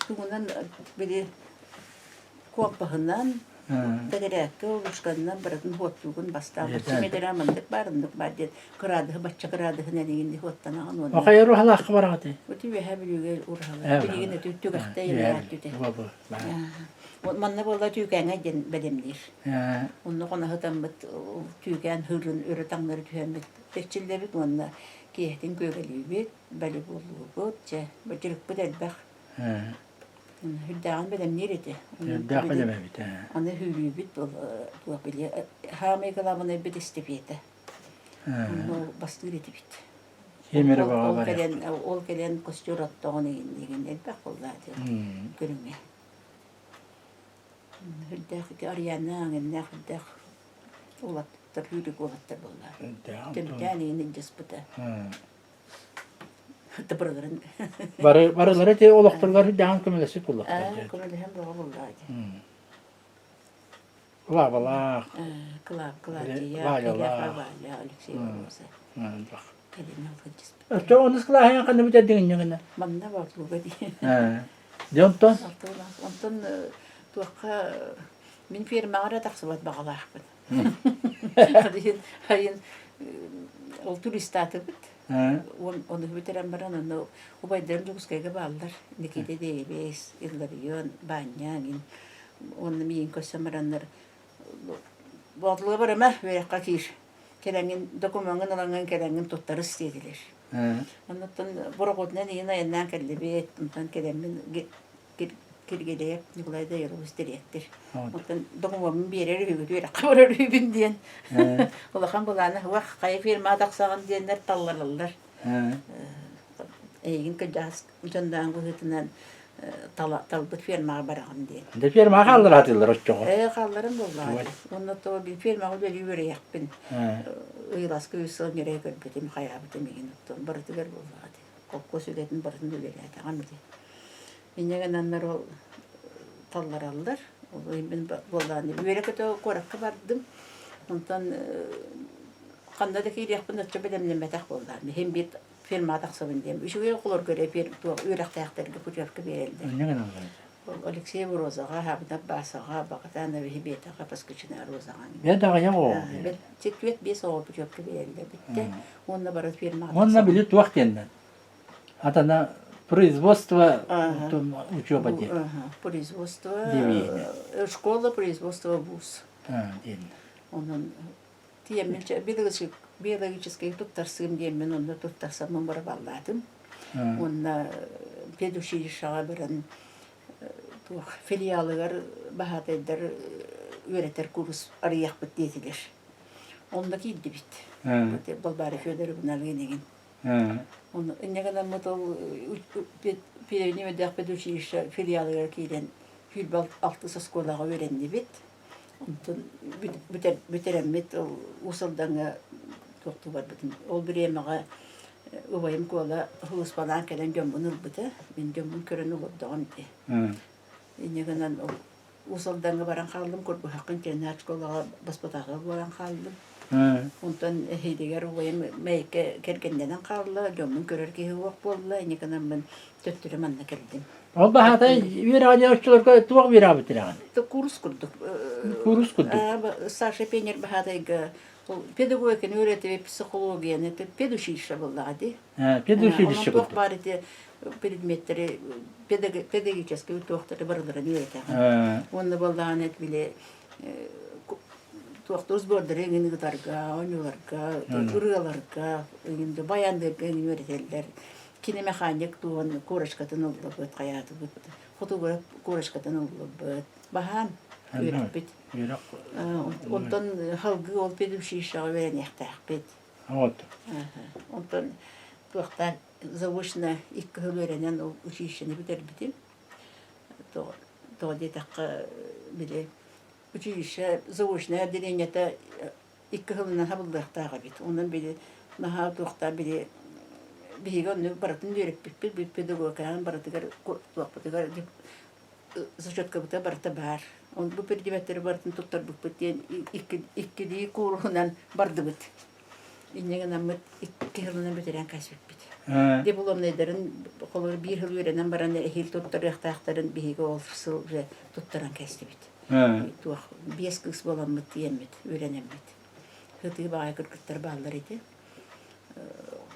тугунан били куоппаһынан тэтэрээккэ ручканан барытын хуоттуугун бастаан бачча метрэ маннык баар оннук баар диэн кыраадыһы бачча кыраадыһынан эҥин хуоттанаҕын уонна Охайар уһалаахха бараҕытый? Ути үөһээ Бүлүүгэ ураһалар. Билигин өтү түгэхтэ илэрэт Манна буолла түүкээҥэ диэн бэлэмниир. Онно хоноһутаммыт түүкээн хырын өрө таҥнары түһэммит эрчиллэбит уонна киэһэтин күөгэлүүбүт, волейболлуубут, чэ, дьарыкпыт элбэх. Үрдээҕин бэлэмниир этэ. Үрдээх бэлэм эбит. Аны хүүрүүбүт туох били хаамай кылаабынайбыт эстафета. Онно бастыыр этибит. Химери Ол кэлэн ол кэлэн костер оттоҕун игин элбэх буоллаа көрүҥэ. Үрдээх ити Ариана аҥыннаах үрдээх уолаттар үүрүк уолаттар буоллаа. Түмтээн игин илдьиспитэ. Тыбырыларын Бары барылары ти олохторугар үрдэҕин көмөлөсүп буллахтар. Көмөлөһөн бөҕө буллаа ити. Клавалаах. Клав, Клавдия, Валялаах. Валя, Алексей Роза. Кэлин Оччо онус кылааһыҥа ханна бүтэрдиҥ инньэ Манна Боотулуга дии. Дьэ онтон? Онтон туохха мин фермаҕа эрэ тахсыбат баҕалаахпын. Хайын ол туристаатыбыт. Ону бүтэрэн баран онно убайдарым Дьокуускайга бааллар. Никита Деевич, Илларион, Баанньа мин уонна миигин көрсөн бараннар Боотулуга барыма, үөрэххэ киир. Кэлэҥҥин докумуоҥҥун ылаҥҥын кэлэҥҥин туттарыс диэтилэр. Оннуттан борохуотунан иһин айаннаан кэллибит. Онтон кэлэммин Киргилэйэп Николай Даирович дириэктир. Оттон докумуоммун биэрэр үһүгүт үөрэххэ барар үһүбүн диэн. Улахан былаана уох хайа фирмаҕа тахсаҕын диэннэр таллараллар. Эйигин кырдьаҕас дьонноон быһыытынан талбыт фермаҕа бараҕын диэн. Дьэ фермаҕа хааллараатылар оччоҕо. Ээ хаалларым буоллаҕа. Уонна то би фермаҕа үлэлии үөрэйэхпин. Ыйыласка үс сыл ньирэй көрбүтүм, хайаабытым игин оттон барытыгар буоллаҕа дии. Холкуос үлэтин барытын үлэлээтэҕим ити. Инньэ гынаннар ол таллараллар. Ол мин буоллаҕына үөрэ-көтө куоракка бардым. Онтон ханна да киириэхпин оччо бэлэмнэммэтэх буоллаҕым. Иһин биир фирмаҕа тахсабын диэн. Үчүгэй оҕолорго эрэ туох үөрэхтээхтэргэ путевка биэрэллэр. Инньэ гыналлар. Алексей Розаҕа, Хабдап Басаҕа, Бакатана Вихибетаҕа, Паскачина Розаҕа. Бэт аҕыйах оҕо. Четверть биэс оҕо путевка биэрэллэр бүттэ. Уонна бары фирмаҕа Уонна били туох диэннэр? Атана производство учеба диэн. Производство школа производство вуз. Диэн. Онон тиэммин биологическай туттарсыым диэммин онно туттарсаммын барабаллаатым. Уонна педучилищеҕа баран туох филиалыгар баһаатайдар үөрэтэр курс арыйыахпыт диэтилэр. Онно киирдибит. Балбаара Федоровналыын игин. Онно инньэ гынаммыт ол Пионердээх педучилище филиалыгар киирэн сүүрбэ алтыс оскуолаҕа үөрэннибит. Онтон бүтэрэммит ол Уус Алдаҥҥа туохтуу барбытым. Ол бириэмэҕэ убайым Куола сулууспалаан кэлэн дьоммун ылбыта. Мин дьоммун көрөн олордоҕум ити. Инньэ гынан ол Уус Алдаҥҥа баран хааллым, Курбуһахха интернат школаҕа баспытаатал буолан хааллым. Онтон эһиилигэр убайым Мэйиккэ кэргэннэнэн хаалла, дьоммун көрөр киһи суох буолла, инньэ гынаммын төттөрү манна кэллим. Ол баһаатай үөрэҕэ диэн оччолорго туох үөрэҕэ бүтүрэҕин? Курс курдук. Курс курдук. Саша пионер баһаатайга ол педагогиканы үөрэтиби, психологияны, педучилище буоллаҕа дии. Педучилище Онон туох баар ити предметтэри педагогическай туохтары барыларын үөрэтэҕин. Уонна буоллаҕына били туохтуур сбордары эҥин ыытарга, оонньууларга, ырыаларга, эҥин баянныырга эҥин үөрэтэллэр. Киномеханик туон корочкатын ыллыбыт, хайаатыбыт, фотограф корочкатын ыллыбыт. Баһаан үөрэппит. Онтон халгыы ол педучилищеҕа үөрэниэхтээхпит. Вот. Онтон туохтаан. Заочно икки сыл үөрэнэн ол училищены бүтэрбитим. Тоҕо диэтэххэ, били училище заочнай отделениета икки сылынан хабыллыахтаах эбит. Онон били наһаа туохтаах били биһиги онно барытын үөрэппиппит, педагогикаҕа барытыгар туохпутугар зачеткабыта барыта баар. Ол бу предметтэри барытын туттарбыппыт диэн иккилии кууруһунан бардыбыт. Инньэ гынаммыт икки сылынан бүтэрэн кээспиппит. Дипломнайдарын холобур биир сыл үөрэнэн баран эһиил туттарыахтаахтарын биһиги ол сыл уже туттаран кээстибит. Туох биэс кыыс буоламмыт тиийэммит, үөрэнэммит. Сытыы баҕайы кыргыттар бааллар ити.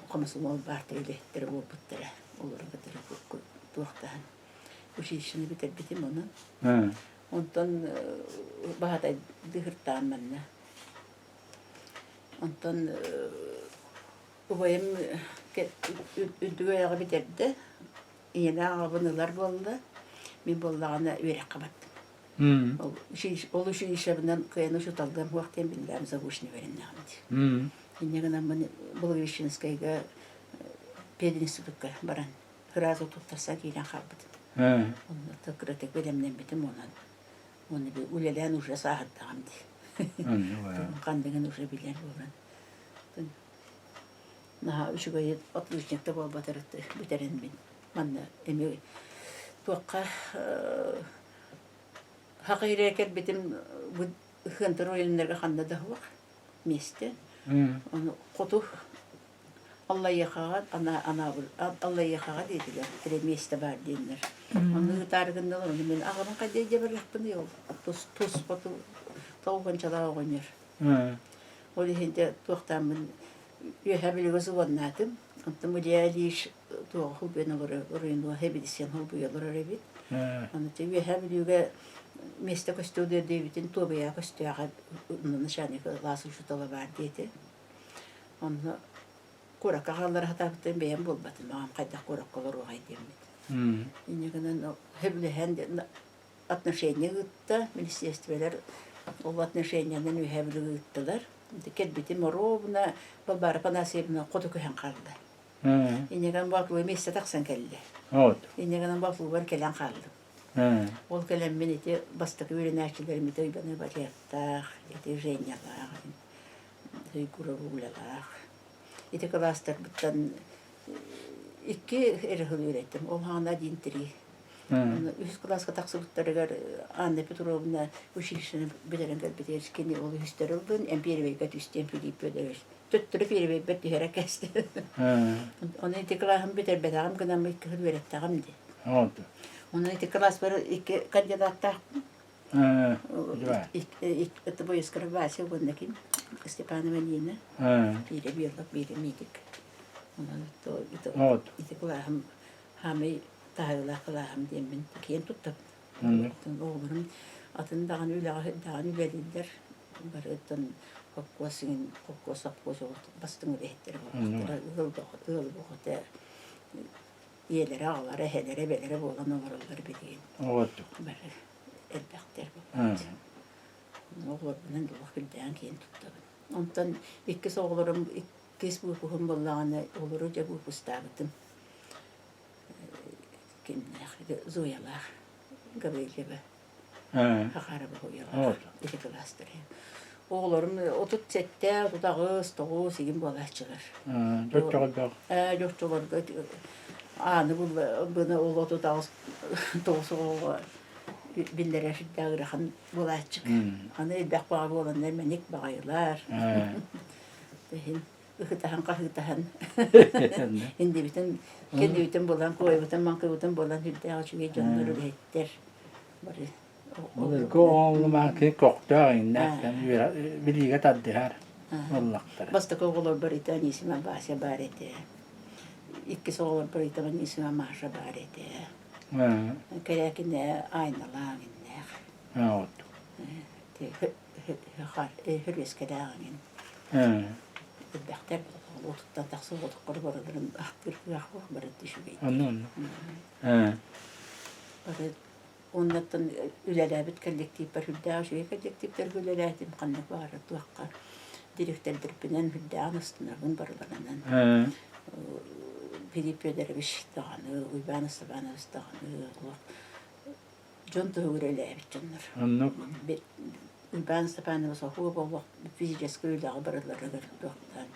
Хомсомуол баартыйа үлэһиттэрэ буолбуттара. Олору кытары туохтаһан училищены бүтэрбитим онон. Онтон баһатай дыһыртаан манна. Онтон убайым үрдүк үөрэҕи бүтэрдэ, ийэлээх аҕабын ылар буолла, мин буоллаҕына үөрэххэ бардым. Ол училищебынан кыайан учууталлыам суох диэн биллэм заочно үөрэннэҕим дии. Инньэ гынаммын Благовещенскайга пединститукка баран сразу туттарса киирэн хаалбытым. Онно кыратык бэлэмнэммитим онон уонна үлэлээн уже сааһырдаҕым дии. Ханныгын уже билэр буолан. Наһаа үчүгэй отличник да буолбатар бүтэрэн мин манна эмиэ туохха хах иһирэ кэлбитим бу Хантар ойууннарга ханна да суох миэстэ. Ону хоту Аллайыахаҕа Аллайыахаҕа диэтилэр эрэ миэстэ баар диэннэр. Ону ыытаары гынналар ону мин аҕабын хайдах илдьэ барыахпыный ол тус тус хоту тоҕуһунчалаах оҕонньор. Ол иһин дьэ туохтааммын үөһээ Бүлүүгэ субаннаатым. Онтон Илья Ильич туоҕа холбуйан олорор оройуонуга хэбидисиэн холбуйа олорор эбит. Аны үөһээ Бүлүүгэ миэстэ көстүө диэбитин Туобуйаҕа көстүөҕэ начальник кылаас учуутала баар диэтэ. Онно куоракка хааллара сатаабыттарын бэйэм буолбатым, аҕам хайдах куоракка олоруоҕай диэммит. Инньэ гынан сөбүлэһэн отношение ыытта, министиэристибэлэр ол отношениенан үөһээ Бүлүүгэ ыыттылар. Кэлбитим оруобуна Балбаара Афанасьевна хоту көһөн хаалла. Инньэ гынан Боотулуга миэстэ тахсан кэллэ. Инньэ гынан Боотулугар кэлэн хааллым. Ол кэлэммин ити бастакы үөрэнээччилэрим ити Уйбаны Валерьевтаах, ити Женялаах, Уйгуров Улялаах. Ити кылаастарбыттан икки эрэ сыл үөрэттим. Ол хаана один три. Үһүс кылааска тахсыбыттарыгар Анна Петровна училищены бүтэрэн кэлбитигэр кини ол үһүстэр ылбын, эн первыйга түстүөн Филипп Федорович. Төттөрү первыйбар түһэрэ кэстэ. Ону ити кылааһым бүтэрбэтэҕим гынан икки сыл үөрэттэҕим дии. Ону ити кылааспар икки кандидаттаахпын. Это боецкара Вася уонна ким Степанова Нина. Биирэ биолог, биирэ медик. Онон ити кылааһым хаамай таһаарыылаах кылааһым диэммин киэн туттабын. Оҕолорум атын даҕаны үлэҕэ даҕаны үлэлииллэр. Барыттан холкуос иҥин холкуос совхоз бастыҥ үлэһиттэрэ буолбуттара. Ыал ыал бөҕөтө ийэлэрэ, аҕалара, эһэлэрэ, эбэлэрэ буолан олороллор билигин. Бары элбэхтэр буолбут. Оҕолорбунан олох кирдээн киэн туттабын. Онтон иккис оҕолорум иккис выпуһум буоллаҕына олору дьэ выпустаабытым. Кимнээх Зоялаах Гаврильева Хахарова Зоялаах ити кылаастар. Оҕолорум 37, 38, 9 игин буолааччылар. Дьоччоҕордоох. Дьоччолорго ааны быны ол 38 9 оҕоҕо биллэрэр сүрдээх ыарахан буолааччык. Аны элбэх баҕа буоланнар мэник баҕайылар. Иһин ыһытаһан-хаһыытаһан индибитин кэннибитин булан, куойбутун, маҥкыбытын булан сүрдээх үчүгэй дьоннор үлэһиттэр бары Былыргы оҕолумаан кини көхтөөх иҥнээх билиигэ тардыһар буоллахтара. Бастакы оҕолорбор ити Анисима Вася баар этэ. Иккис оҕолорбор ити Анисима Маша баар этэ. Кэрээкинэ Айналаах иннээх. Хөрүөскэлээх эҥин. Элбэхтэр отуттан тахса отуккар барыларын ахтыр кыах бары үчүгэй. Онно онно. Бары Уоннаттан үлэлээбит коллективпар үрдээх үчүгэй коллективтэргэ үлэлээтим ханнык баҕарар туохха дириэктэрдэрбинэн үрдээҕин астынабын барыларынан. Филипп Федорович даҕаны, Уйбаан Степанович даҕаны олох дьон туһугар үлэлээбит дьоннор. Оннук. Уйбаан Степанович оһуоба олох физическэй үлэҕэ барыларыгар туохтаан.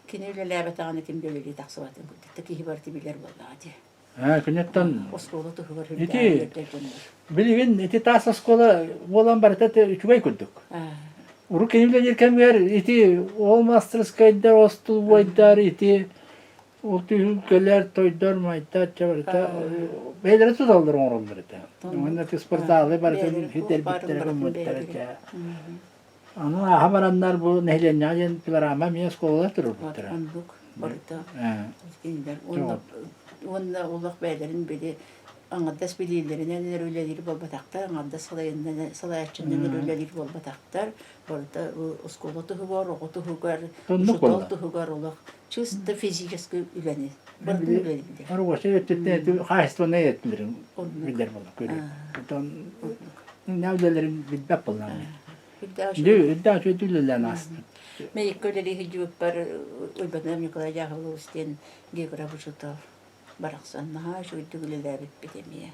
Кини үлэлээбэтэҕинэ ким да үлэлии тахсыбатын курдук. Киһи барыта билэр буоллаҕа дии. Аа, киниттэн Оскуола туһугар ити үрдээҕи дьоннор. билигин ити таас оскуола буолан барыта үчүгэй курдук. Урут кини үлэлиир кэмигэр ити ол мастарыскайдар, остулбуойдар, ити ол түһүлгэлэр, тойдор, майдар, чэ барыта бэйэлэрэ туталлар оҥороллор этэ. Уонна ити спортзалы барытын хитэрбиттэрэ, көммүттэрэ этэ. Аны ааһа бараннар бу нэһилиэнньэҕэ диэн пилорама эмиэ оскуолалар турбуттара. Оннук барыта кинилэр уонна уонна олох бэйэлэрин били аҥардас билиилэринэн эрэ үлэлиир буолбатахтар, аҥардас салайааччынан эрэ үлэлиир буолбатахтар. Барыта оскуола туһугар, оҕо туһугар, учуутал туһугар олох чисто физическэй үлэни барытын үлэлииллэр. Оругуоча өттүттэн эти хаһайыстыбаннай өттүлэрин билэр буолла көрүү. Оттон үлэлэрин билбэт буоллаҕым. Үрдээх үчүгэй үлэлээн ааспыт. Мэйиккэ үлэлии сылдьыбыппар Уйбанов Николай Дьаһалович диэн географ учуутал барахсан наһаа үчүгэйдик үлэлээбиппит эмиэ.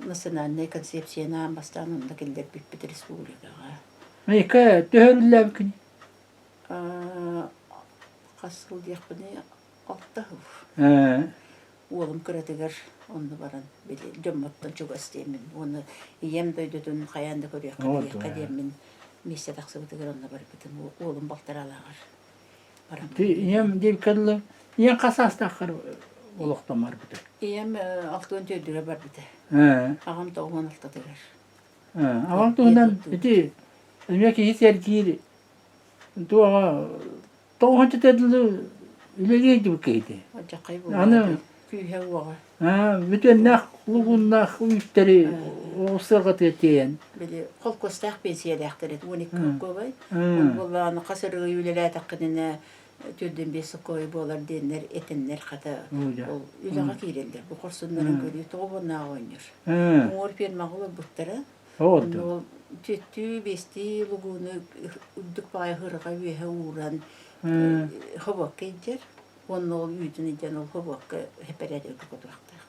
Национальнай концепцияны аан бастаан онно киллэрбиппит республикаҕа. Мэйиккэ төһөрүллээбиккиний? Хас сыл диэхпиний алта сыл. Уолум кыратыгар онно баран били дьоммоттон чугас диэммин уонна ийэм дойдутун хайаан да көрүөххэ диэххэ диэммин миэстэ тахсыбытыгар онно барбытым уолум балтараалааҕар баран Ийэм диэбиккэ дылы ийэм хас саастааххар олохтон барбыта? Ийэм 64-үгэр барбыта. Аҕам 96-тыгар. Аҕам туһунан ити эмиэ киһи сэргиир туоҕа тоҕуһунча дылы үлэлиир дьыбыт киһити. Алдьархай Аны күүһэ-уоҕа. Бүтүөннээх лугуннаах үүттэри оҕус сыарҕатыгар тиэйэн. Били холкуостаах пенсиялээхтэр этэ 12 сокуобай. Ол буоллаҕына хас ырыгый үлэлээтэххинэ төрдүн биэс сокуобай буолар диэннэр этэннэр хата ол үлэҕэ киирэллэр. Бу хорсуннарын көрүү тоҕо буоннааҕы оонньуур. Уҥуор фермаҕа олорбуттара. Ол түөттүү, биэстии лугууну үрдүк баҕайы һырҕа үөһэ ууран хобуокка илдьэр. Уонна ол үүтүн илдьэн ол хобуокка эпэрээдэргэ кутуохтаах.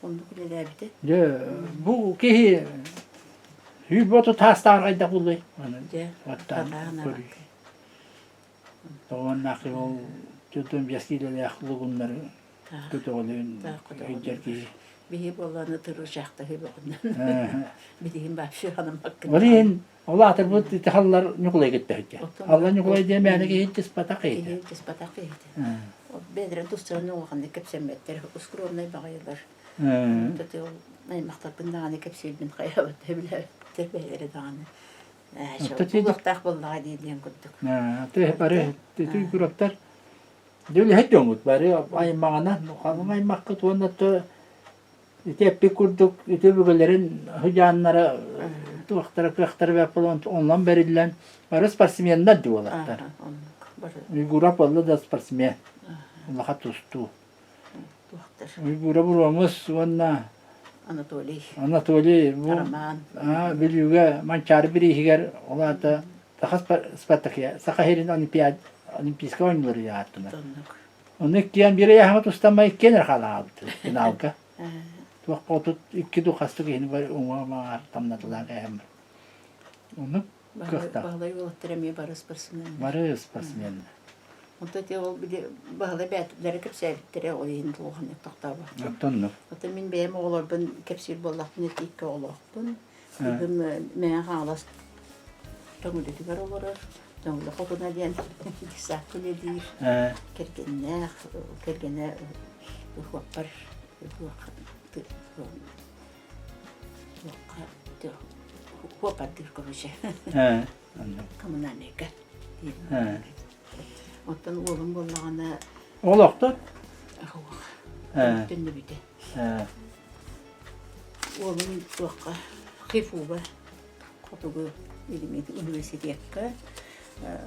Оннук үлэлээбитэ. Дьэ, бу киһи сүүрбэ таастааҕар хайдах буллай? Дьэ, Оттон көрүү. Тоҕоннаах ол түөртүн биэс киилэлээх лугуннары көтөҕөлөөн илдьэр киһи. Биһи буоллааны тыры-шахтаһыы бөҕөннөн. Билигин вообще ханаммаккын. Ол иһин ол аатырбыт ити Халлар Ньукулай кытта сылдьар. Халлар Ньукулай диэн мээнэ киһи тиспатах киһитэ. Киһи тиспатах киһитэ. Бэйэлэрин тустарын улаханнык кэпсэммэттэр, ускромнай баҕайылар. Ол аймахтарбын даҕаны кэпсиирбин хайаабат билээбиттэр бэйэлэрэ даҕаны. Буолуохтаах буоллаҕа дии диэн курдук. Тыһ бары түүй кураптар үлэһит дьоҥҥут бары аймаҕынан халыҥ аймаххыт уонна то ити эппит курдук ити өбүгэлэрин сыдьааннара туохтара кыахтара бэрт буолан онон бэриллэн бары спортсменнар дии уолаттар. Уйгурап буолла да спортсмен. Улахан тустуу. Уйгура Буруомус уонна Анатолий. Анатолий бу Роман. Бүлүүгэ Манчаары бирииһигэр ол аата Саха Спартакия Саха сирин Олимпиад Олимпийскай оонньуулары ааттанар. Ону иккиэн биир ыйааһыҥҥа тустаммай иккиэн эрэ хаалаабыт финалга. Туох отут икки ду хастык иһини бар уҥа маҥаар тамнатылаан кээһэммэр. Ону кыахтаах. Баһылай уолаттар эмиэ бары спортсмен. Бары спортсмен. Онто те ол били Баһылай бээтилэрэ кэпсээбиттэрэ ол иһин улаханнык тохтообоккун. Оттоннук. Оттон мин бэйэм оҕолорбун кэпсиир буоллахпына икки оҕолоохпун. Кыыһым Мэҥэ Хаҥалас Төҥүлүтүгэр олорор. Төҥүлү хотуна диэн десакка үлэлиир. Кэргэннээх, кэргэнэ уоппар уоппардыыр короче. Коммунальныйга. Оттон уолум буоллаҕына Олохтор? Суох. Төннүбүтэ. Уолум туохха ХИФУга Хотугу Илиҥҥи университекка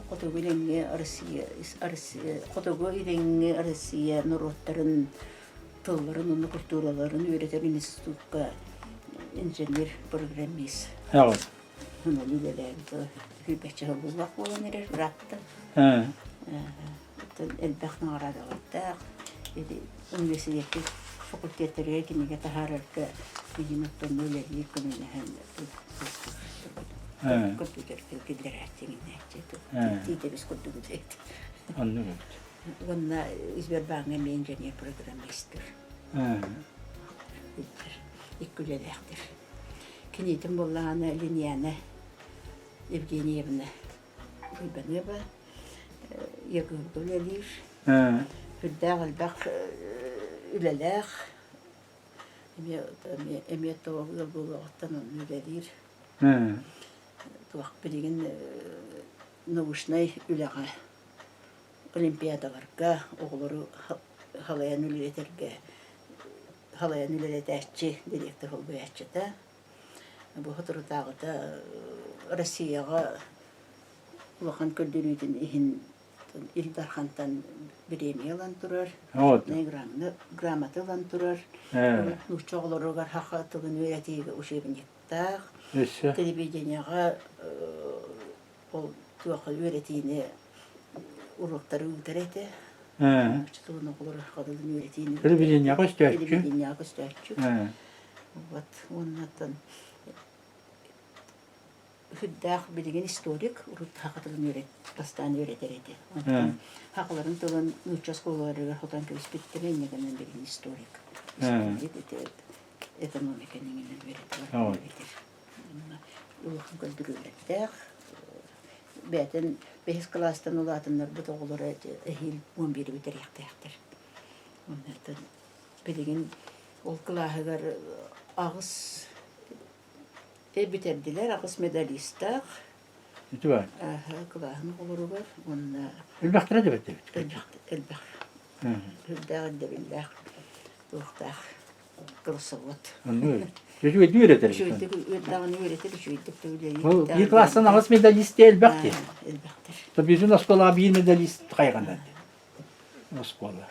Хотугу Илиҥҥи Россия Хотугу Илиҥҥи Россия норуоттарын тылларын уонна культураларын үөрэтэр институкка инженер-программист. Онон үлэлээбит сүүрбэччэ сыл буоллах буолан эрэр бырааттан. Оттон элбэх наҕараадалардаах. Университекка факультеттарыгар кинигэ таһаарарга миигин оттон үлэлиир көмөлөһөн компьютерга киллэрээччи иҥнээччи тиитэбис курдук үлэһит. Оннук эбит. Уонна Сбербааҥҥа эмиэ инженер-программистыр. Икки үлэлээхтэр. Кинитин буоллаҕына Линияна Евгеньевна Уйбаныаба Якутга үлэлиир. Үрдээх элбэх үлэлээх. Эмиэ эмиэ тоҕо ыал буолуоҕуттан онно үлэлиир. Туох билигин научнай үлэҕэ олимпиадаларга оҕолору халайан үлэлэтэргэ халайан үлэлэтээччи директор солбуйааччыта. Бу соторутааҕыта Россияҕа улахан көрдөрүүтүн иһин Ил Дархантан бириэмийэ ылан турар, грамота ылан турар. Нуучча оҕолоругар саха тылын үөрэтиигэ учебниктаах. Телевидениеҕа ол туохха үөрэтиини уруоктары ыытар этэ. Нуучча тылын оҕолору саха тылын үөрэтиини Телевидениеҕа көстөөччү. Телевидениеҕа көстөөччү. Вот уоннаттан сүрдээх билигин историк урут саха тылын үөрэт бастаан үөрэтэр этэ. Онтон сахаларын тылын нуучча оскуолаларыгар хотон кэбиспиттэрэ инньэ гынан билигин историк. Историк ити экономика иҥинэн үөрэтэр. Улахан көрдөрүүлэрдээх. Бэйэтин бэһис кылаастан улаатыннарбыт оҕолоро эһиил 11 бүтэриэхтээхтэр. Оннуттан билигин ол кылааһыгар аҕыс бүтэрдилэр, аҕыс медалистаах. Ити баар. Кылааһын оҕолоругар уонна Элбэхтэрэ да бэрт эбит. Элбэх, элбэх. Үрдээх ирдэбиллээх, туохтаах кылсыбыт. Оннук. Үчүгэйдик үөрэтэр. Үчүгэйдик үөрдэҕинэ үөрэтэр, үчүгэйдик да үлэлиир. Ол биир класстан аҕыс медалист элбэх дии. Элбэхтэр. Бүтүн оскуолаҕа биир медалист хайҕанар. Оскуола.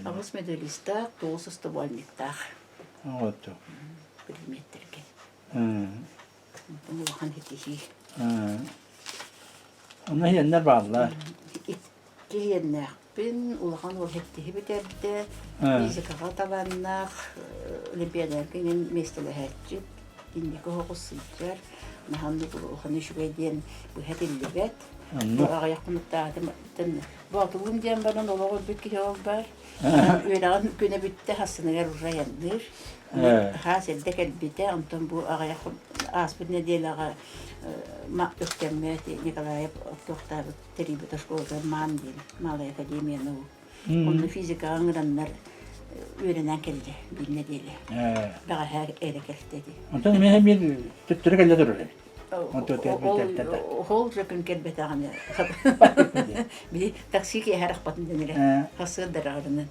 Аҕыс медалистаах, тоҕус устубуонниктаах. Оҕото. Предметтэргэ. Улахан ситиһии. Онно иһэннэр бааллар. Икки иһиэннээхпин, улахан уол сэттиһи бүтэрдэ, физикаҕа талааннаах, олимпиадаларга иҥин миэстэлэһээччи, инники оһоҕус сылдьар, наһаа улахан үчүгэй диэн быһа этиллибэт. Аҕыйах хонуктааҕыта Боотулуум диэн баран олох өлбүт киһи ол баар. Үөрэҕин күнэ бүттэ, хассыныгар уже айанныыр. Хаас эрдэ кэлбитэ, онтон бу аҕыйах ааспыт нэдиэлэҕэ Өктөмҥө Николаев туохтаабыт тэрийбит оскуолатыгар МАН диэн Малая академия наук. Онно физикаҕа ыҥыраннар үөрэнэн кэллэ биир нэдиэлэ. Бэҕэһээ эрэ кэлтэ дии. Онтон эмиэ эмиэ төттөрү кэллэ турар эбит. Ол же күн кэлбэтэҕинэ били такси киэһэ арахпатын дэнэрэ сарсыардараҕарынан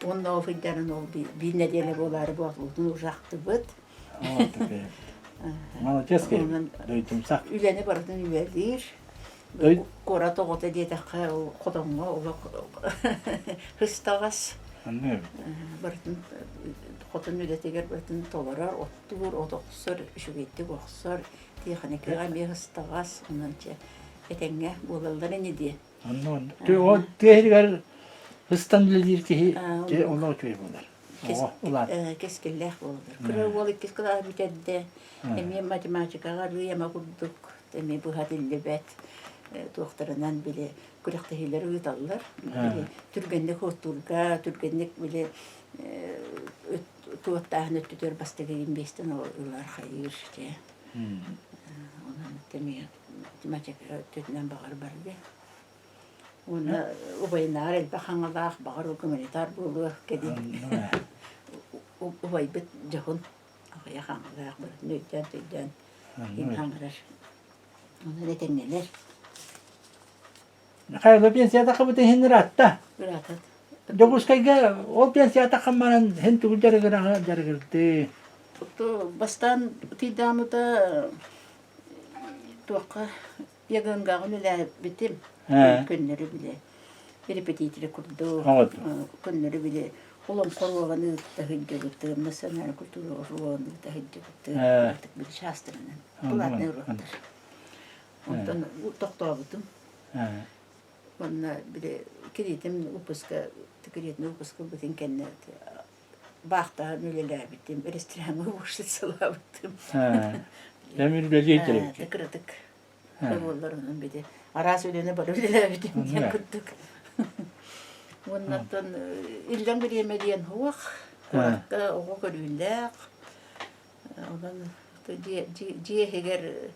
уонна ол сылдьарын ол биир нэдиэлэ буолаары буолбутун уже ахтыбыт. Молодец дойдумсах. Үлэни барытын үлэлиир. Куорат оҕото диэтэххэ ол хотоҥҥо олох ыстаҕас. Барытын хотон үлэтигэр барытын толорор, оттуур, от охсор, үчүгэйдик охсор, тиэхиникэҕэ эмиэ ыстаҕас, онон чэ этэҥҥэ буолаллар ини диэн. Онно тыа иһигэр ыстан үлэлиир киһи олох үчүгэй буолар. Кэскиллээх буолар. Кыра уол иккис кылааһы бүтэрдэ, эмиэ математикаҕа арыый ама курдук эмиэ быһа этиллибэт туохтарынан били күрэхтэһиилэри ыыталлар. Били түргэнник оттуурга, түргэнник били туоттааһын өттүтүгэр бастакы миэстэни ылар хайыыр дьэ. Онон эмиэ математика өттүнэн баҕар барда. Уонна убайынааҕар элбэх хаҥалаах, баҕар гуманитар буолуо кэлин. Убайбыт дьоһун аҕыйах хаҥалаах барытын өйдөөн-төйдөөн хаҥырар. Онон этэҥҥэлэр. Михайло пенсията хабыта иһин ыраатта. Ыраатат. Дьокуускайга ол пенсията хаммаран һин тугу дьарыгыраҕа дьарыгырды. Бастаан тыйдаамыта туохха ЯГНГ-ҕа үлэлээбитим. Көннөрү били репетиторы курдук көннөрү били олоҥхо уруогун ыытта сылдьыбытым, национальная культура уруогун ыыта сылдьыбытым. Били чаастарынан платный уруоктар. Онтон тохтообутум. Уонна били Кириитим выпуска, кириитин выпуск ылбытын кэннэ баахтаан үлэлээбитим, рестораҥҥа уборщицалаабытым. Эм үлэлиир Э, кыратык буоллар онон бити араас үлэни бары үлэлээбитим диэн курдук. Уоннаттан иллэҥ бириэмэ диэн суох, куоракка оҕо көрүүлээх, онон дьиэ дьиэ иһигэр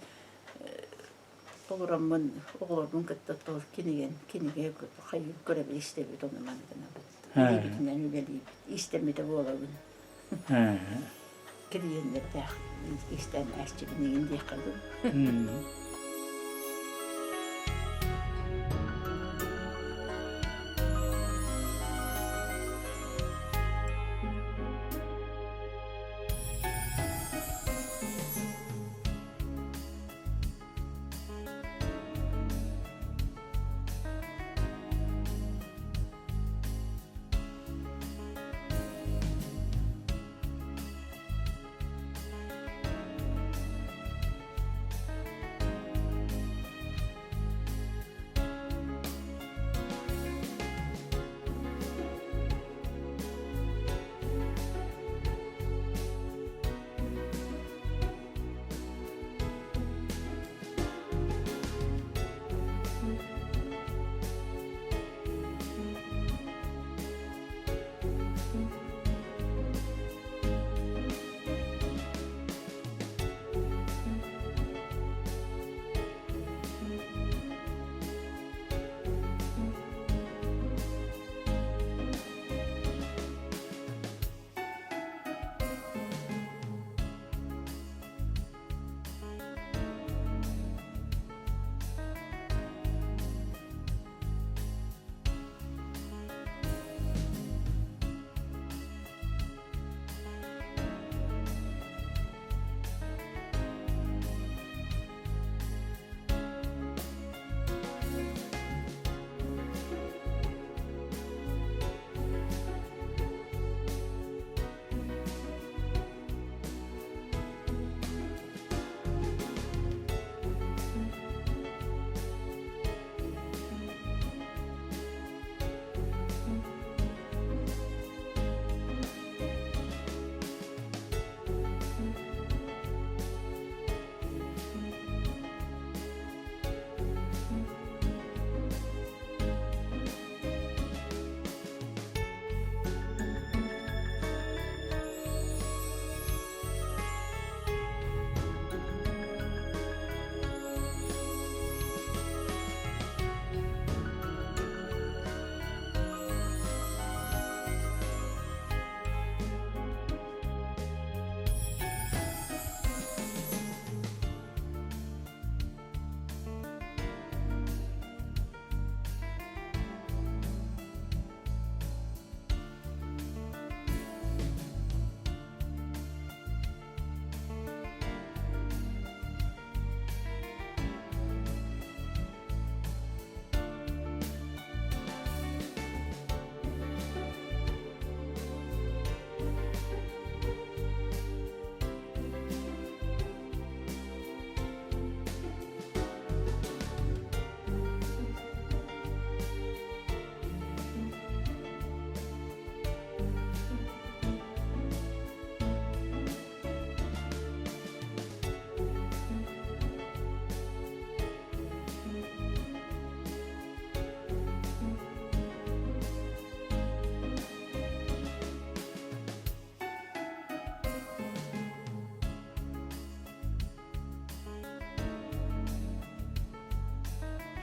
Олороммун оҕолорбун кытта туох кинигэн кинигэ хайыы көрөбүт истэбит ону маны гынабыт. Илиибитинэн үлэлиибит, иистэммитэ буолабын. Клиеннэрдээх иистэнээччибин игин диэххэ дуу.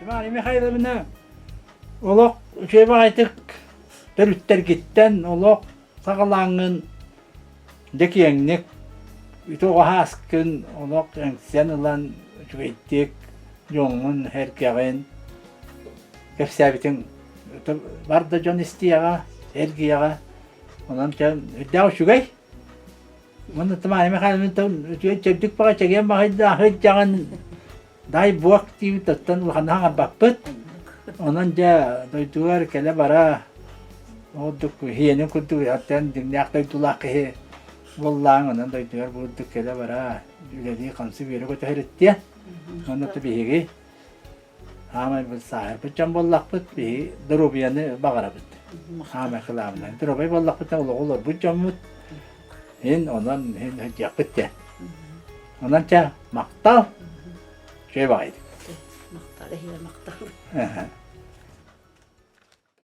Мария Михайловна, олох үчүгэй баҕайытык төрүттэргиттэн олох саҕалааҥҥын дьэ киэҥник үтүө оҕо ааскын олох эҥсэн ылан үчүгэйдик дьоҥҥун эргэҕин кэпсээбитиҥ бар да дьон истиэҕэ, эргийэҕэ. Онон үрдээх үчүгэй. Уонна Тамара Михайловна үчүгэй чэбдик баҕа чэгиэн баҕайдаах сылдьаҕын дай бог диибит оттон улаханнык хаҥарбаппыт. Онон дьэ дойдугар кэлэ-бара ордук иһиэнин курдук оттон дьиҥнээх дойдулаах киһи буоллааҥ онон дойдугар бурдук кэлэ-бара үлэлии-хамсыы үөрэ көтөһөр иттиэ. Онно биһиги. Хаамай сааһырбыт дьон буоллахпыт, биһи доруобуйаны баҕарабыт. Хаамай кылаабынай. Доруобай буоллахпытына олоҕу олорбут дьоммут. Һин онон һин сылдьыахпыт диэн. Онон чэ, махтал. Үчүгэй баҕайытык. Махтал, эһиэ махтал.